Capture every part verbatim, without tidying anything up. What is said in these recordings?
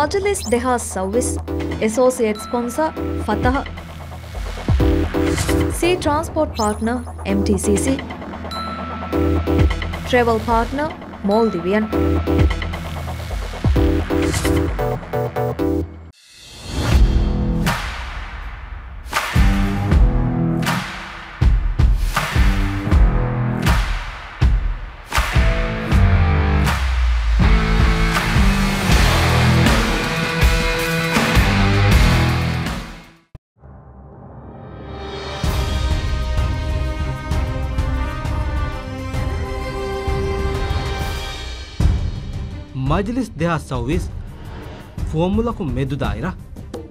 މަޖިލިސް ދެހާސް ސައުވީސް، އެސޯސިއޭޓް ސްޕޮންސަރ ފަތަހަ، ސީ ޓްރާންސްޕޯޓް ޕާޓްނަރ އެމްޓީސީސީ، ޓްރެވެލް ޕާޓްނަރ މޯލްޑިވިއަން. މަޖިލިސް ދެހާސް ސައުވީސް، ފުވައްމުލަކުން މެދު ދާއިރާ.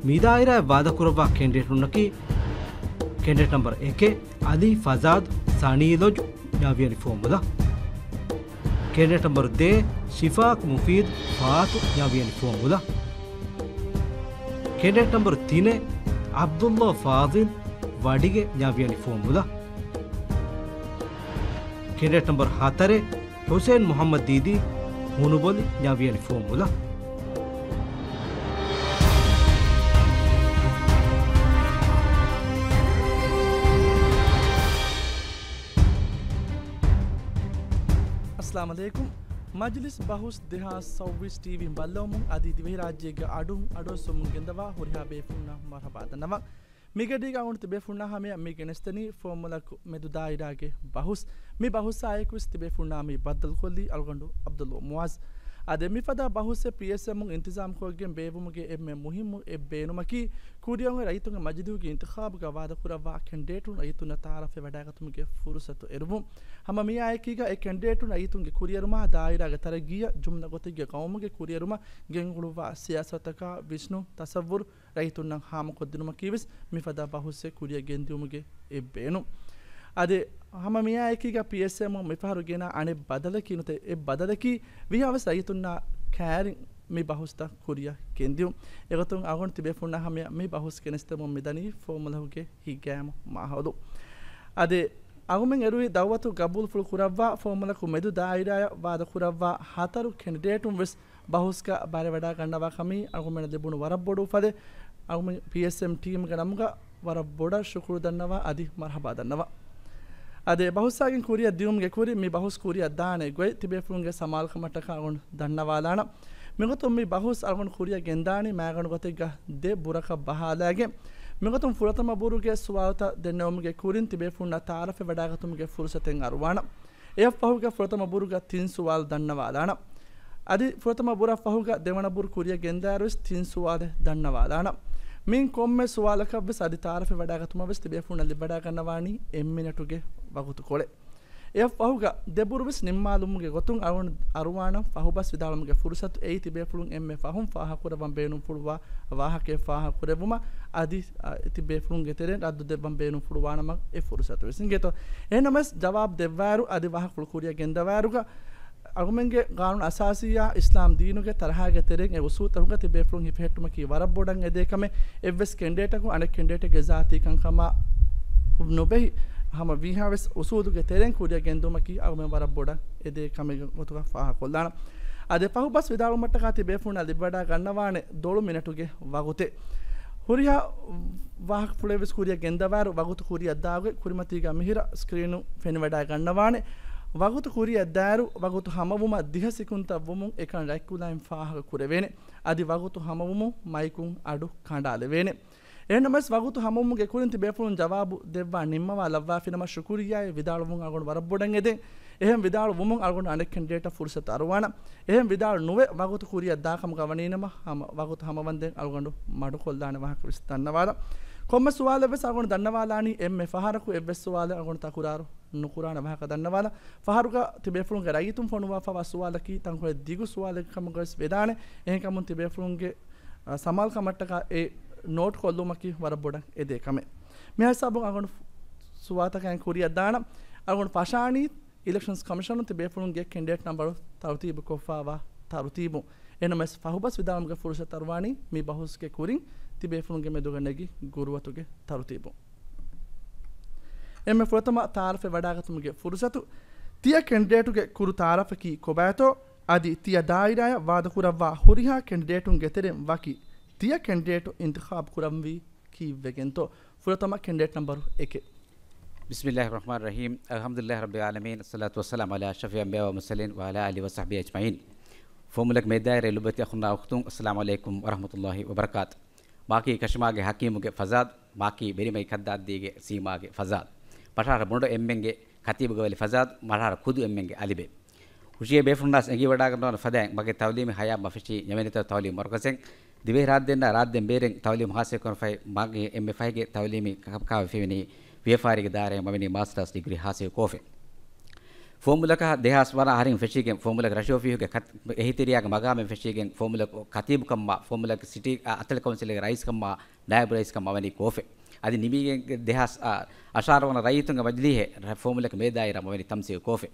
މި ދާއިރާއަށް ވާދަކުރައްވާ ކެންޑިޑޭޓުންނަކީ، ކެންޑިޑޭޓް ނަމްބަރު އެކެއް، އަލީ ފަޒާދު ސަނީލޮޖު ނަވިޔަނި ފުވައްމުލަ. ކެންޑިޑޭޓް ނަމްބަރު ދޭއް، ޝިފާޤު މުފީދު ފާތު ނަވިޔަނި ފުވައްމުލަ. ކެންޑިޑޭޓް ނަމްބަރު ތިނެއް، ޢަބްދުﷲ ފާޟިލް ވަޑިގެ ނަވިޔަނި ފުވައްމުލަ. ކެންޑިޑޭޓް ނަމްބަރު ހަތަރެއް، ޙުސައިން މުޙައްމަދު ދީދީ ހުނުބޮލި ނަވިޔަނި ފުވައްމުލަ. އައްސަލާމު ޢަލައިކުމް. މަޖިލިސް ބަހުސް ދެހާސް ސައުވީސް ޓީވީން ބައްލަވަމުން އަދި ދިވެހިރާއްޖޭގެ އަޑުން އަޑުއައްސަމުން ގެންދަވާ ހުރިހާ ބޭފުޅުންނަށް މަރުޙަބާ ދަންނަވަން. މިގަޑީގަ އަޅުގަނޑު ތިބޭފުޅުންނާ ހަމަޔަށް މި ގެނެސްދެނީ ފުވައްމުލަކު މެދު ދާއިރާގެ ބަހުސް. މި ބަހުސާއެކުވެސް ތިބޭފުޅުންނާ މި ބައްދަލުކޮށްލީ އަޅުގަނޑު ޢަބްދުﷲ މުޢާޒް. އާދެ، މިފަދަ ބަހުސެއް ޕީއެސްއެމުން އިންތިޒާމްކޮށްގެން ބޭއްވުމުގެ އެންމެ މުހިއްމު އެއް ބޭނުމަކީ، ކުރިއަށް އޮތް ރައްޔިތުންގެ މަޖިލީހުގެ އިންތިޚާބުގަ ވާދަކުރައްވާ ކެންޑިޑޭޓުން ރައްޔިތުންނަށް ތަޢާރަފެއް ވަޑައިގަތުމުގެ ފުރުޞަތު އެރުވުން. ހަމަ މިއާއެކީގަ އެ ކެންޑިޑޭޓުން ރައްޔިތުންގެ ކުރިއެރުމާ، ދާއިރާގެ ތަރައްގީއަށް ޖުމްލަ ގޮތެއްގެ ގައުމުގެ ކުރިއެރުމަށް ގެންގުޅުއްވާ ސިޔާސަތަކާ ވިސްނުން، ތަޞައްވުރު ރައްޔިތުންނަށް ހާމަކޮށްދިނުމަކީވެސް މިފަދަ ބަހުސްއެއް ކުރިއަށް ގެންދިއުމުގެ އެއް ބޭނުން. އަދި ހަމަ މިއާއެކީގަ ޕީއެސްއެމުން މިފަހަރު ގެނަ އަނެއް ބަދަލަކީ ނުވަތަ އެއް ބަދަލަކީ ވީހާވެސް ރައްޔިތުންނާ ކައިރިން މި ބަހުސްތައް ކުރިއަށް ގެންދިއުން. އެގޮތުން އަޅުގަނޑު ތިބޭފުޅުންނާ ހަމަޔަށް މި ބަހުސް ގެނެސްދެމުން މިދަނީ ފުވައްމުލަކުގެ ހިތްގައިމު މާހައުލު. އަދި އަޅުގަނޑުމެން އެރުވި ދަޢުވަތު ގަބޫލުފުޅު ކުރައްވާ ފުވައްމުލަކު މެދު ދާއިރާއަށް ވާދަކުރައްވާ ހަތަރު ކެންޑިޑޭޓުން ވެސް ބަހުސްގަ ބައިވެވަޑައިގަންނަވާ ކަމީ އަޅުގަނޑުމެންނަށް ލިބުނު ވަރަށް ބޮޑު އުފަލެއް. އަޅުގަނޑު ޕީއެސްއެމް ޓީމުގެ ނަމުގަ ވަރަށް ބޮޑަށް ޝުކުރު ދަންނަވާ އަދި މަރުޙަބާ ދަންނަވާ. އަދި ބަހުސްއާގެން ކުރިއަށް ދިއުމުގެ ކުރިން މި ބަހުސް ކުރިއަށް ދާނެ ގޮތް ތިބޭފުޅުންގެ ސަމާލުކަމަށްޓަކާ އަޅުގަނޑު ދަންނަވާލާނަން. މިގޮތުން މި ބަހުސް އަޅުގަނޑު ކުރިއަށް ގެންދާނީ މައިގަނޑު ގޮތެއްގަ ދެ ބުރަކަށް ބަހާލައިގެން. މިގޮތުން ފުރަތަމަ ބުރުގެ ސުވާލުތައް ދެންނެވުމުގެ ކުރިން ތިބޭފުޅުންނަށް ތަޢާރަފެއް ވަޑައިގަތުމުގެ ފުރުޞަތެއް އަރުވާނަން. އެއަށްފަހުގަ ފުރަތަމަ ބުރުގަ ތިން ސުވާލު ދަންނަވާލާނަން. އަދި ފުރަތަމަ ބުރަށްފަހުގަ ދެވަނަ ބުރު ކުރިއަށް ގެންދާއިރުވެސް ތިން ސުވާލެއް ދަންނަވާލާނަން. މިއިން ކޮންމެ ސުވާލަކަށްވެސް އަދި ތަޢާރަފެއް ވަޑައިގަތުމަށްވެސް ތިބޭފުޅުންނަށް ލިބިވަޑައިގަންނަވާނީ އެއް މިނެޓުގެ ވަގުތުކޮޅެއް. އެއަށްފަހުގަ ދެބުރުވެސް ނިންމާލުމުގެ ގޮތުން އަޅުގަނޑު އަރުވާނަން ފަހުބަސް ވިދާޅުމުގެ ފުރުޞަތު. އެއީ ތިބޭފުޅުން އެންމެ ފަހުން ފާހަގަކުރައްވަން ބޭނުންފުޅުވާ ވާހަކައެއް ފާހަގަކުރެއްވުމަށް އަދި، އަ، ތިބޭފުޅުންގެ ތެރެއިން ރައްދު ދެއްވަން ބޭނުންފުޅުވާނަމަ އެ ފުރުޞަތުވެސް އިނގޭތޯ. އެހެންނަމަވެސް ޖަވާބު ދެއްވާއިރު އަދި ވާހަކަފުޅު ކުރިއަށް ގެންދަވާއިރުގަ އަޅުގަނޑުމެންގެ ޤާނޫނު އަސާސީއާ އިސްލާމް ދީނުގެ ޠަރަޙާގެ ތެރެއިން އެ އުޞޫލުތަކުގަ ތިބޭފުޅުން ހިފެހެއްޓުމަކީ ވަރަށް ބޮޑަށް އެދޭ ކަމެއް. އެއްވެސް ކެންޑިޑޭޓަކު އަނެއް ކެންޑިޑޭޓެއްގެ ޒާތީ ކަންކަމާ ނުބެހި، ހަމަ ވީހާވެސް އުޞޫލުގެ ތެރެއިން ކުރިއަށް ގެންދުމަކީ އަޅުގަނޑުމެން ވަރަށް ބޮޑަށް އެދޭ ކަމެއް ގޮތުގަ ފާހަގަކޮށްލާނަން. އަދި ފަހުބަސް ވިދާޅުވުމަށްޓަކާ ތިބޭފުޅުންނަށް ލިބިވަޑައިގަންނަވާނެ ދޮޅު މިނެޓުގެ ވަގުތެއް. ހުރިހާ ވާހަކަފުޅެއްވެސް ކުރިއަށް ގެންދަވާއިރު ވަގުތު ކުރިއަށް ދާގޮތް ކުރިމަތީގަ މިހިރަ ސްކްރީނު ފެނިވަޑައިގަންނަވާނެ. ވަގުތު ކުރިއަށް ދާއިރު ވަގުތު ހަމަވުމަށް ދިހަ ސިކުންތައް ވުމުން އެކަން ރަތްކުލައިން ފާހަގަ ކުރެވޭނެ. އަދި ވަގުތު ހަމަވުމުން މައިކުން އަޑު ކަނޑާލެވޭނެ. އެހެންނަމަވެސް ވަގުތު ހަމަވުމުގެ ކުރިން ތިބޭފުޅުން ޖަވާބު ދެއްވާ ނިންމަވާލައްވާފިނަމަ ޝުކުރިއްޔާއެއް ވިދާޅުވުން އަޅުގަނޑު ވަރަށް ބޮޑަށް އެދެން. އެހެން ވިދާޅުވުމުން އަޅުގަނޑު އަނެއް ކެންޑިޑޭޓަށް ފުރުސަތު އަރުވާނަން. އެހެން ވިދާޅު ނުވެ ވަގުތު ކުރިއަށް ދާކަމުގަ ވަނީނަމަ ހަމަ ވަގުތު ހަމަވަންދެން އަޅުގަނޑު މަޑުކޮށްލާނެ ވާހަކަ ވެސް ދަންނަވާލަން. ކޮންމެ ސުވާލެއް ވެސް އަޅުގަނޑު ދަންނަވާލާނީ އެންމެ ފަހަރަކު އެއްވެސް ސުވާލެއް އަޅުގަނޑު ތަކުރާރު ނުކުރާނެ ވާހަކަ ދަންނަވާލަން. ފަހަރުގަ ތިބޭފުޅުންގެ ރައްޔިތުން ފޮނުވާފަވާ ސުވާލަކީ ތަންކޮޅެއް ދިގު ސުވާލެއް ކަމުގަވެސް ވެދާނެ. އެހެންކަމުން ތިބޭފުޅުންގެ، އަ، ސަމާލުކަމަށްޓަކާ އެ ނޯޓް ކޮށްލުމަކީ ވަރަށް ބޮޑަށް އެދޭ ކަމެއް. މިހާ ހިސާބުން އަޅުގަނޑު ސުވާލުތަކަށް ކުރިއަށް ދާނަން. އަޅުގަނޑު ފަށާނީ އިލެކްޝަންސް ކޮމިޝަނުން ތިބޭފުޅުންގެ ކެންޑިޑޭޓް ނަންބަރު ތަރުތީބު ކޮށްފަވާ ތަރުތީބުން. އެހެންނަމަވެސް ފަހުބަސް ވިދާޅުމުގެ ފުރުސަތު އަރުވާނީ މި ބަހުސްގެ ކުރިން ތިބޭފުޅުންގެ މެދުގަ ނެގި ގުރުއަތުގެ ތަރުތީބުން. އެންމެ ފުރަތަމަ ތައާރަފެއް ވަޑާގަތުމުގެ ފުރުސަތު. ތިޔަ ކެންޑިޑޭޓުގެ ކުރު ތައާރަފަކީ ކޮބާތޯ؟ އަދި ތިޔަ ދާއިރާއަށް ވާދަކުރައްވާ ހުރިހާ ކެނޑިޑޭޓުންގެ ތެރެއިން ވަކި ތިޔަ ކެނޑިޑޭޓު އިންތިޚާބު ކުރަންވީ ކީއްވެގެންތޯ؟ ފުރަތަމަ ކެނޑިޑޭޓް ނަމްބަރު އެކެއް. بسم الله الرحمن الرحيم. الحمد لله رب العالمين. الصلاة والسلام على أشرف الأنبياء والمرسلين وعلى آله وصحبه أجمعين. ފުވައްމުލަކު މެދާއިރަ ލޮބުވެތި އަޚުންނާ އުޚްތުން، އައްސަލާމު ޢަލައިކުމް ވަރަޙްމަތުﷲ ވަބަރަކާތު. މާކީ ކަށިމާގެ ޙަކީމުގެ ފަޒާދް، މާކީ ބެރިމައި ކައްދާއަށްދީގެ ސީމާގެ ފަޒާދް. ބަށާރަ ބޮޑު އެންމެންގެ ޚަތީބުގެ ވަލި ފަޒާދް، ބަށާރަ ކުދު އެންމެންގެ އަލިބެ. ހުށިޔޭ ބޭފުޅުންނާސް އެނގިވަޑާގަންނަވާނެ ފަދައިން، މަގޭ ތައުލީމީ ޙަޔާތް މަފެށީ ނިޔަމެނިތަ ތައުލީމު މަރުކަޒެއް. ދިވެހިރާއްޖެއިންނާ ރާއްޖެއިން ބޭރެއް ތައުލީމު ޙާޞިލްކުރަންފައި މަގޭ އެންމެ ފަހެ ތައުލީމީ ކަ-، ކަ-، ކާވެފައިވަނީ ވިޔަފާރީގެ ދާއިރާއިން ވަނީ މާސްޓާސް ޑިގްރީ ޙާޞިލްކޮށްފަ. ފުވައްމުލަކަށް ދެހާސް ވަނަ އަހަރެއް ފެށީގެން ފުވައްމުލަކު ރަށު އޮފީހުގެ ކަތް-، އެހީތެރިޔާގެ މަގާމެއް ފެށީގެން ފުވައްމުލަކު ކަތީބުކަމާ، ފުވައްމުލަކު ސިޓީ އަ-، އަތޮޅު ކައުންސިލްގެ ރައީސްކަމާ، ނާއިބު ރައީސްކަން މަވަނީ ކޮށްފަ. އަދި ނިމިގެން ދެހާސް އަށާރަ ވަނަ ރައްޔިތުންގެ މަޖިލީހެއް ރަ-، ފުވައްމުލަކު މޭދާއިރަށް މަވަނީ ތަމްސީލް ކޮށްފަ.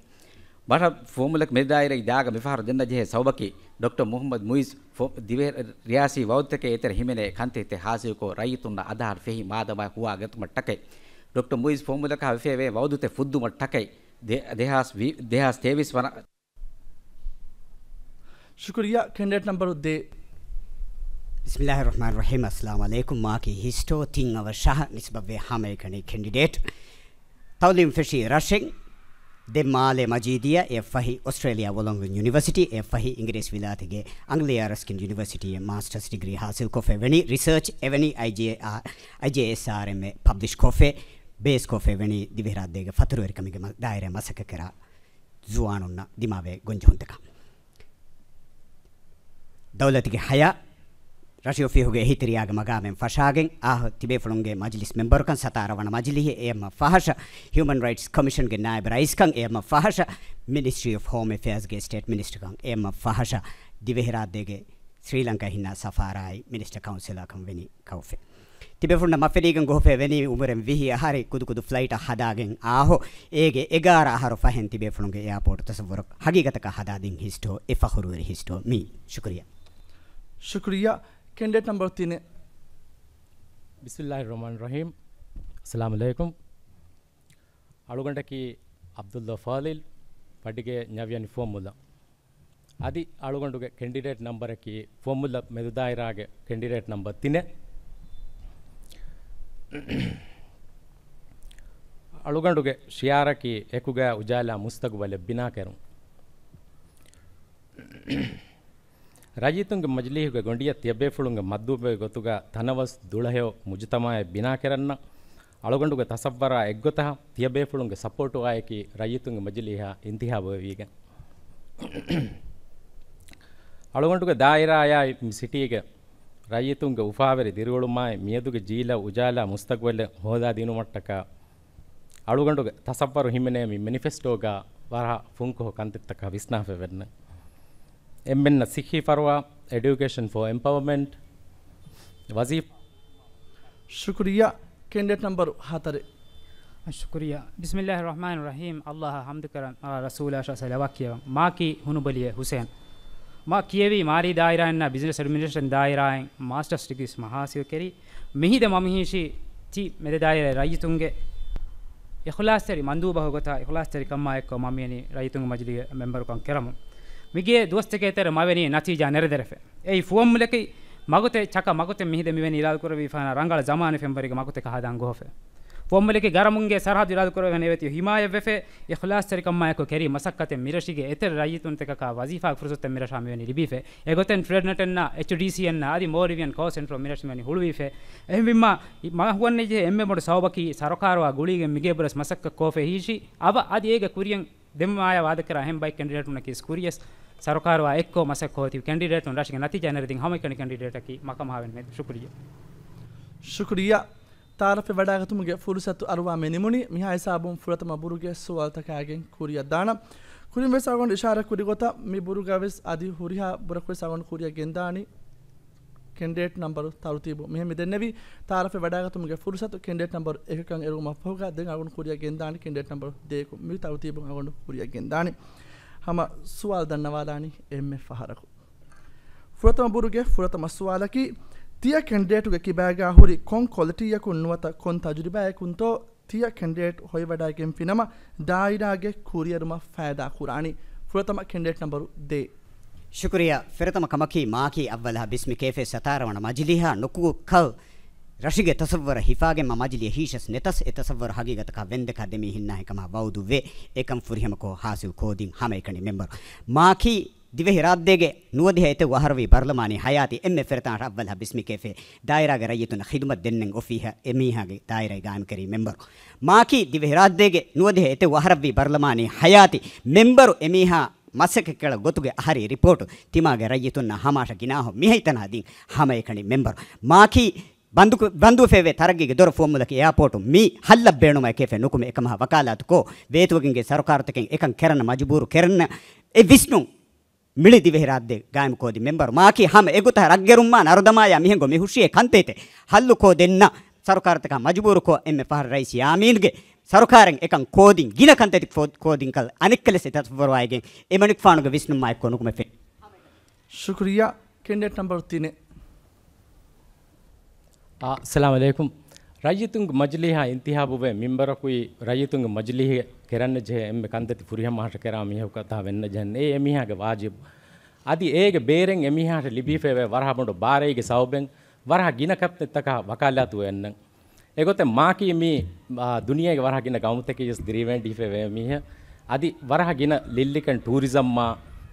ބަށަ ފުވައްމުލަކު މޭދާއިރަށް ދާގަ މިފަހަރު ދެންނަ ޖެހޭ ސަބަބަކީ، ޑޮކްޓަރ މުޙައްމަދު މުޢިއްޒު ފު-، ދިވެހި ރިޔާސީ ވައުދުތަކެއް އެތެރެ ހިމެނޭ ކަންތައްތައް ޙާޞިލްކޮށް، ރައްޔިތުންނަށް އަދާހަރު ފެހި މާދަމާ ހުވާ ގަތުމަށްޓަކައި. ޑޮކްޓަރ މުޢިއްޒު ފުވައްމުލަކާ ވެފައިވޭ ވައުދުތައް ފުއްދުމަށްޓަކައި ދެ-، ދެހާސް ވި-، ދެހާސް ތޭވީސް ވަނަ. ޝުކުރިއްޔާ. ކެނޑިޑޭޓް ނަމްބަރު ދޭއް. بسم الله الرحمن الرحيم. އައްސަލާމު ޢަލައިކުމް. މާކީ ހިސްޓޯ ތިން އަވަށް ޝަހަ ނިސްބަތްވެ ހަމައެކަނި ކެނޑިޑޭޓް. ތައުލީމް ފެށީ ރަށެއް. ދެ މާލެ މަޖީދިއްޔާ، އެއަށް ފަހި އޮސްޓްރޭލިއާ ވޮލޮންގް ޔުނިވަރސިޓީ، އެއަށް ފަހި އިނގިރޭސި ވިލާތުގެ އަންގްލިއާ ރަސްކިން ޔުނިވަރސިޓީއެއް މާސްޓަރސް ޑިގްރީ ޙާޞިލްކޮށްފައިވަނީ ރިސާޗް އެވެނީ އައިޖޭއާ، އައިޖޭއެސްއާރްއެމްއެ ޕަބްލިޝްކޮށްފަ، ބޭސްކޮށްފައިވަނީ ދިވެހިރާއްޖޭގެ ފަތުރުވެރިކަމުގެ މަ-، ދާއިރާއަށް މަސައްކަތްކުރާ ޒުވާނުންނަށް ދިމާވޭ ގޮންޖެހުންތަކަށް. ދައުލަތުގެ ހަޔާ، ރަށު އޮފީހުގެ އެހީތެރިޔާގެ މަގާމެއް ފަށާގެން އާ ތިބޭފުޅުންގެ މަޖިލިސް މެމްބަރުކަން ސަތާރަ ވަނަ މަޖިލީހެއް އެއަށްމަ ފަހަށަ، ހިއުމަން ރައިޓްސް ކޮމިޝަންގެ ނާއިބު ރައީސްކަން އެއަށްމަ ފަހަށަ، މިނިސްޓްރީ އޮފް ހޯމް އެފެއާޒްގެ ސްޓޭޓް މިނިސްޓަރކަން އެއަށްމަ ފަހަށަ، ދިވެހިރާއްޖޭގެ ސްރީލަންކާ ހިންނާ ސަފާރާއި މިނިސްޓަރ ކައުންސިލަރކަން ވެނީ ކޮށްފަ. ތިބޭފުޅުންނަށް މަ ފެށީގެން ގޮހޮފައި ވެނީ އުމުރެން ވިހި އަހަރެއް ކުދުކުދު ފްލައިޓަށް ހަދާގެން އާހޯ، އޭގެ އެގާރަ އަހަރު ފަހެން ތިބޭފުޅުންގެ އެއާޕޯޓު ތަސައްވުރަށް ހަގީގަތަކަށް ހަދާދިން ހިސްޓޯ، އެ ފަޚުރުވެރި ހިސްޓޯ މީ. ޝުކުރިއްޔާ. ޝުކުރިއްޔާ. ކެނޑިޑޭޓް ނަމްބަރު ތިނެއް. بسم الله الرحمن الرحيم. އައްސަލާމު ޢަލައިކުމް. އަޅުގަނޑަކީ ޢަބްދުﷲ ފާޟިލް، ފަޑިގެ ނަވިޔަނި ފުވައްމުލައް. އަދި އަޅުގަނޑުގެ ކެނޑިޑޭޓް ނަމްބަރަކީ ފުވައްމުލައް މެދުދާއިރާގެ ކެނޑިޑޭޓް ނަމްބަރު ތިނެއް. އަޅުގަނޑުގެ ޝިޢާރަކީ އެކުގައި އުޖާލާ މުސްތަގުބަލެއް ބިނާކެރުން. ރައްޔިތުންގެ މަޖިލީހުގެ ގޮނޑިއަށް ތިޔަބޭފުޅުންގެ މަންދޫބެއް ގޮތުގަ ތަނަވަސް ދުޅަހެޔޮ މުޖުތަމަޢެއް ބިނާކެރަންނަށް އަޅުގަނޑުގެ ތަސައްވަރާ އެއްގޮތަށް ތިޔަބޭފުޅުންގެ ސަޕޯޓު އާއެކީ ރައްޔިތުންގެ މަޖިލީހަށް އިންތިހާބުވެވީގެން. އަޅުގަނޑުގެ ދާއިރާއާއި މި ސިޓީގެ ރައްޔިތުންގެ އުފާވެރި ދިރިއުޅުމާއި މިއަދުގެ ޖީލަށް އުޖާލާ މުސްތަގުބަލެއް ހޯދާދިނުމަށްޓަކާ އަޅުގަނޑުގެ ތަސައްވަރު ހިމެނޭ މި މެނިފެސްޓޯގަ ވަރަށް ފުންކޮށް ކަންތައްތަކަށް ވިސްނާފައިވެންނެ. އެންމެންނަށް ސިއްހީ ފަރުވާ، އެޑިއުކޭޝަން ފޯ އެމްޕަވަމެންޓް، ވަޒީފާ. ޝުކުރިއްޔާ. ކެނޑިޑޭޓް ނަމްބަރު ހަތަރެއް. ޝުކުރިއްޔާ. بسم الله الرحمن الرحيم. އައްލާހަށް ޙަމްދުކަރަން، އާ، ރަސޫލާ ޞަލަވާތް ކިޔަވަން. މާކީ ހުނުބޮލިއެ ޙުސެން. މާ ކިޔެވީ މާލީ ދާއިރާއިންނާ ބިޒްނަސް އެޑްމިނިސްޓްރޭޝަން ދާއިރާއިން މާސްޓަރސް ޑިގްރީސް މަ ޙާޞިލް ކެރި. މިހިދަ މަ މިހިށީ ތި މެދެ ދާއިރާ ރައްޔިތުންގެ އިޚްލާޞްތެރި މަންދޫބަކު ގޮތާ އިޚްލާޞްތެރިކަމާ އެއްކޮށް މަ މިވެނީ ރައްޔިތުންގެ މަޖިލީހުގެ މެމްބަރުކަން ކެރަމުން. މިގޭ ދުވަސްތަކެއް ތެރެ މަ ވެނީ ނަތީޖާ ނެރެދެރެފަ. އެއީ ފުވައްމުލަކީ މަގުތެއް، ޗަކަ މަގުތެއް މިހިދަ މިވެނީ އިރާދަކުރެއްވިފާނަ ރަނގަޅަ ޒަމާނެއް ފެންވަރީގެ މަގުތަކަށް ހަދާން ގޮހޮފަ. ފުވައްމުލަކީ ގަރަމުންގެ ސަރަހައްދު އިރާދަކުރެވޭނެ އެވެތި ހިމާޔަތްވެފަ، އިޚްލާޞްތެރިކަމާއެކު ކެރި މަސައްކަތެއް މިރަށީގެ އެތެރެ ރައްޔިތުންތަކަކާ ވަޒީފާ ފުރުސަތެއް މިރަށާ މިވެނީ ލިބީފަ. އެގޮތެން ޓްރޭޑްނެޓްއަށް، އެޗްޑީސީއަށް އަދި މޯލްޑިވިއަން ކޯލް ސެންޓަރު މިރަށް މިވެނީ ހުޅުވީފަ. އެހެންވީމާ، މަ ހުވަންނެއްޖެ އެންމެ ބޮޑު ސަބަބަކީ ސަރުކާރުއާ ގުޅީގެން މިގޭ ބުރަސް މަސައްކަތް ކޯފަ ހީށި އަވަ އަދި އޭގެ ކުރިޔަށް ދެންމާޔާ ވާދަކުރާ އެހެން ބައެއް ކެނޑިޑޭޓުންނަކީ ކުރިޔަސް ސަރުކާރުއާ އެއްކޮށް މަސައްކަތް ކޮށް ތިބި ކެނޑިޑޭޓުން ރަށުގެ ނަތީޖާ ނެރެދިން ހަމައެކަނި ކެނޑިޑޭޓަކީ މަޤާމް ހާވެން މެދު. ޝުކުރިއްޔާ. ޝުކުރިއްޔާ. ތަޢާރަފެއް ވަޑާގަތުމުގެ ފުރުޞަތު އަރުވާ މި ނިމުނީ. މިހާ ހިސާބުން ފުރަތަމަ ބުރުގެ ސުވާލުތަކާގެން ކުރިއަށް ދާނަން. ކުރިން ވެސް އަޅުގަނޑު އިޝާރާތް ކުރި ގޮތަށް މި ބުރުގަ ވެސް އަދި ހުރިހާ ބުރަކު ވެސް އަޅުގަނޑު ކުރިއަށް ގެންދާނީ. ކެނޑިޑޭޓް ނަމްބަރު ތަރުތީބު މިހެން މި ދެންނެވީ. ތަޢާރަފެއް ވަޑާގަތުމުގެ ފުރުޞަތު ކެނޑިޑޭޓް ނަމްބަރު އެކަކަށް އެރުވުމަށްފަހުގަ ދެން އަޅުގަނޑު ކުރިއަށް ގެންދާނީ ކެނޑިޑޭޓް ނަމްބަރު ދޭއަކު. މި ތަރުތީބުން އަޅުގަނޑު ކުރިއަށް ގެންދާނީ. ހަމަ ސުވާލު ދަންނަވާލާނީ އެންމެ ފަހަރަކު. ފުރަތަމަ ބުރުގެ ފުރަތަމަ ސުވާލަކީ، ތިޔަ ކެނޑިޑޭޓުގެ ކިބާގާ ހުރި ކޮން ކޮލިޓީއަކުން ނުވަތަ ކޮން ތަޖުރިބާއަކުންތޯ ތިޔަ ކެނޑިޑޭޓް ހޮވިވަޑައިގެންފިނަމަ ދާއިރާގެ ކުރިއެރުމަށް ފައިދާ ކުރާނީ؟ ފުރަތަމަ ކެނޑިޑޭޓް ނަމްބަރު ދޭއް. ޝުކުރިއްޔާ. ފިރަތަމަ ކަމަކީ، މާކީ އައްވަލަށް ބިސްމި ކޭފޭ ސަތާރަ ވަނަ މަޖިލީހާ ނުކުގު ކަލް ރަށުގެ ތަސައްވަރަށް ހިފާގެން މަ މަޖިލީހަށް ހީށަސް ނެތަސް އެ ތަސައްވަރު ހަގީގަތަކާ ވެންދެކާ ދެ މީހުންނާ ހެކަމާ ވައުދު ވެ، އެކަން ފުރިހަމަކޮށް ހާސިލް ކޯދިން ހަމައެކަނި މެމްބަރު. މާކީ ދިވެހިރާއްދޭގެ ނުވަދިހަ އެތެއް އަހަރުވީ ބަރުލަމާނީ ހަޔާތީ އެންމެ ފިރަތަމަ އައްވަލަށް ބިސްމި ކޭފޭ ދާއިރާގެ ރައްޔިތުންނަށް ޚިދުމަތް ދެންނެން އޮފީހަށް އެމީހާގެ ދާއިރާއި ގާއިމްކެރި މެމްބަރު. މާކީ ދިވެހިރާއްދޭގެ ނުވަދިހަ އެތެއް އަހަރަށްވީ ބަރުލަމާނީ ހަޔާތީ މެމްބަރު އެމީހާ މަސައްކަތްކަޅަ ގޮތުގެ އަހަރީ ރިޕޯޓު ތިމާގެ ރައްޔިތުންނަށް ހަމައަށަށް ގިނާހު މިހައިތަނާ ދިން ހަމައެކަނި މެމްބަރު. މާކީ ބަންދު، ބަންދުވެފައިވޭ ތަރައްގީގެ ދޮރު ފުވައްމުލަކީ އެއާޕޯޓު މި ހައްލަށް ބޭނުމަށް ކޭފޭ ނުކުމެ އެކަމަށް ވަކާލާތުކޮށް، ވޭތުވެގެންގެ ސަރުކާރުތަކެއް އެކަން ކެރަން މަޖުބޫރު ކެރަން އެ ވިސްނުން މިޅި ދިވެހިރާއްދެ ގާއިމުކޯދި މެމްބަރު މާކީ ހަމަ އެގޮތަށް ރަށްގެރުމާ ނަރުދަމާޔާ މިހެން ގޮ މި ހުށިއޭ ކަންތައްތެއް ހައްލުކޯ ދެންނަ ސަރުކާރުތަކާ މަޖުބޫރުކޮށް އެންމެ ފަހަރު ރައީސް ޔާމީންގެ ސަރުކާރެއް އެކަން ކޯދިން ގިނަ ކަންތައްތި ފޯ-، ކޯދިންކަލް އަނެއްކަލެސް އެ ތަސައްވަރުވާއިގެން އެމަނިކުފާނުގެ ވިސްނުމާއެއްކޮށް ނުކުމެ ފެން. ޝުކުރިއްޔާ. ކެންޑިޑޭޓް ނަމްބަރު ތިނެއް. އާ، އައްސަލާމު ޢަލައިކުމް. ރައްޔިތުންގެ މަޖިލީހާ އިންތިހާބުވެ މިންބަރަކުއި ރައްޔިތުންގެ މަޖިލީހެއް ކެރަންނަ ޖެހޭ އެންމެ ކަންތައްތި ފުރިހަމަ މަހަށަ ކެރާ މީހަކު ކަތާ ވެންނަ ޖެހެން އެ އެމީހާގެ ވާޖިބު. އަދި އޭގެ ބޭރެއް އެމީހާއަށް ލިބިފައިވޭ ވަރަހަ ބޮޑު ބާރައިގެ ސަބަބެން ވަރަހަ ގިނަ ކަންތައްތަކާ ވަކާލާތު ވެންނަން. އެގޮތެއް މާކީ މީ، އާ، ދުނިޔޭގެ ވަރަހަ ގިނަ ގައުމުތަކީ ވެސް ދިރިވެން ޑިހިފެވޭ މީހެއް. އަދި ވަރަހަ ގިނަ ލިއްލިކަން ޓޫރިޒަމްއާ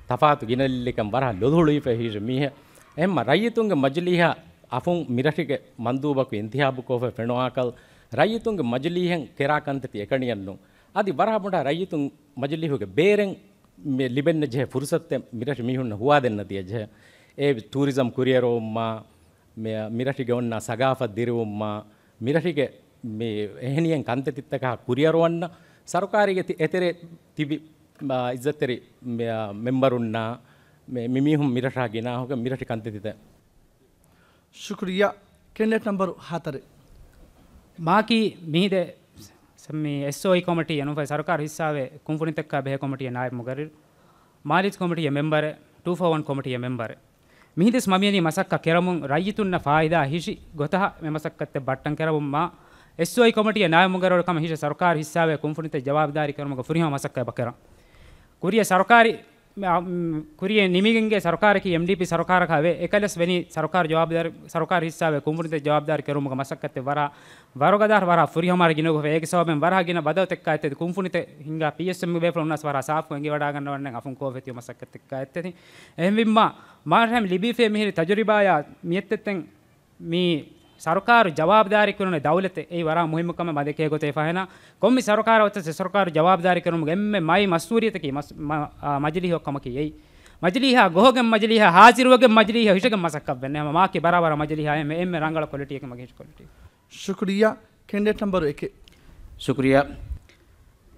ތަފާތު ގިނަ ލިއްލިކަން ވަރަހަ ލޮލުހުޅުވިފަ ހީށެ މީހެއް. އެހެންމަ ރައްޔިތުންގެ މަޖިލީހަށް އަފުން މިރަށުގެ މަންދޫބަކު އިންތިހާބުކޮށްފަ ފެނުވާކަލް، ރައްޔިތުންގެ މަޖިލީހެން ކެރާ ކަންތައްތި އެކަނިއެއްނު. އަދި ވަރަހަ ބޮޑަށް ރައްޔިތުން މަޖިލީހުގެ ބޭރެން މި ލިބެންނަ ޖެހޭ ފުރުސަތެއް މިރަށު މީހުންނަށް ހުވާދެންނަ ދިޔަ ޖެހޭ. އެ ޓޫރިޒަމް ކުރިއެރުވުމާ، މި-، މިރަށުގެ އޮންނަ ސަގާފަތް ދިރިވުމާ، މިރަށުގެ މި އެހެނިހެން ކަންތައްތައްތަކާ ކުރިއަރުވަންނަ ސަރުކާރީގެ ތި-، އެތެރެ ތިބި، މާ، އިއްޒަތްތެރި މި-، މެމްބަރުންނާ މި-، މިމީހުން މިރަށާ ގިނާހުގެ މިރަށު ކަންތައްތިތައް. ޝުކުރިއްޔާ. ކެންޑިޑޭޓް ނަމްބަރު ހަތަރެއް. މާކީ މިހިދެ ސަ-، މި އެސްއޯއީ ކޮމިޓީއެއް ނުފައި ސަރުކާރު ހިއްސާވެ ކުންފުނިތަކާ ބެހޭ ކޮމިޓީއެއް ނާއިބް މުގައްރިރު، މާލީސް ކޮމިޓީއެއް މެމްބަރެއް، ޓޫ ފޯ ވަން ކޮމިޓީއެއް މެމްބަރެއް. މިހިނދެސް މަ މިއަނީ މަސައްކަތް ކެރަމުން ރައްޔިތުންނަށް ފާއިދާ ހިށި ގޮތަށް މި މަސައްކަތްތައް ބައްޓަން ކެރަމުން މާ އެސްއޯއީ ކޮމިޓީއެއް ނާއިބް މުގައްރިރު ކަމަށް ހިށި ސަރުކާރު ހިއްސާވެ ކުންފުނިތައް ޖަވާބުދާރީ ކެރުމުގެ ފުރިހަމަ މަސައްކަތް ބަ ކެރަން. ކުރިޔަށް ސަރުކާރީ، މި، އަ، މް، ކުރިޔަށް ނިމިގެންގެ ސަރުކާރަކީ އެމްޑީޕީ ސަރުކާރަކަށް ވެ، އެކަލަސް ވެނީ ސަރުކާރު ޖަވާބުދާރީ، ސަރުކާރު ހިއްސާވެ ކުންފުނިތައް ޖަވާބުދާރީ ކެރުމުގެ މަސައްކަތެއް ވަރަށް ވަރުގަދަ ވަރަށް ފުރިހަމަ ގިނަގޮތް އޭގެ ސަބަބެން ވަރަށް ގިނަ ބަދަލުތައް އެތެދި ކުންފުނިތެއް ހިނގާ ޕީއެސްއެމްގެ ބޭފުޅުންނަސް ވަރަށް ސާފު އެނގިވަޑާގަންނަވަންނެ އަފުން ކޯފެތި މަސައްކަތެއް އެތެދި. އެހެންވީމާ، މާހަމް ލިބިފޭ މިހިރި ތަޖުރިބާޔާ މިއެއްތެއްތެން މި ސަރުކާރު ޖަވާބުދާރީ ކުރުނެ ދައުލަތެއް އެއީ ވަރަށް މުހިއްމު ކަމެއް މަދެކޭ ގޮތެއް ފަހެނާ، ކޮންމެ ސަރުކާރަށް އޮތަސް ސަރުކާރު ޖަވާބުދާރީ ކުރުމުގެ އެންމެ މައި މަސްއޫލިއްޔަތަކީ މަސް-، މަ-، އާ، މަޖިލީހަށް ކަމަކީ އެއީ. މަޖިލީހާ ގޮހޮގެން މަޖިލީހާ ހާޒިރުވެގެން މަޖިލީހަށް ހިށެގެން މަސައްކަތް ވެންނެ ހަމަ މާކި ބަރާބަރަށް މަޖިލީހާ އެންމެ، އެންމެ ރަނގަޅަށް ކޮލިޓީއެއްގެ މަގޭ ހިށި ކޮލިޓީ. ޝުކުރިއްޔާ. ކެންޑިޑޭޓް ނަމްބަރު އެކެއް. ޝުކުރިއްޔާ.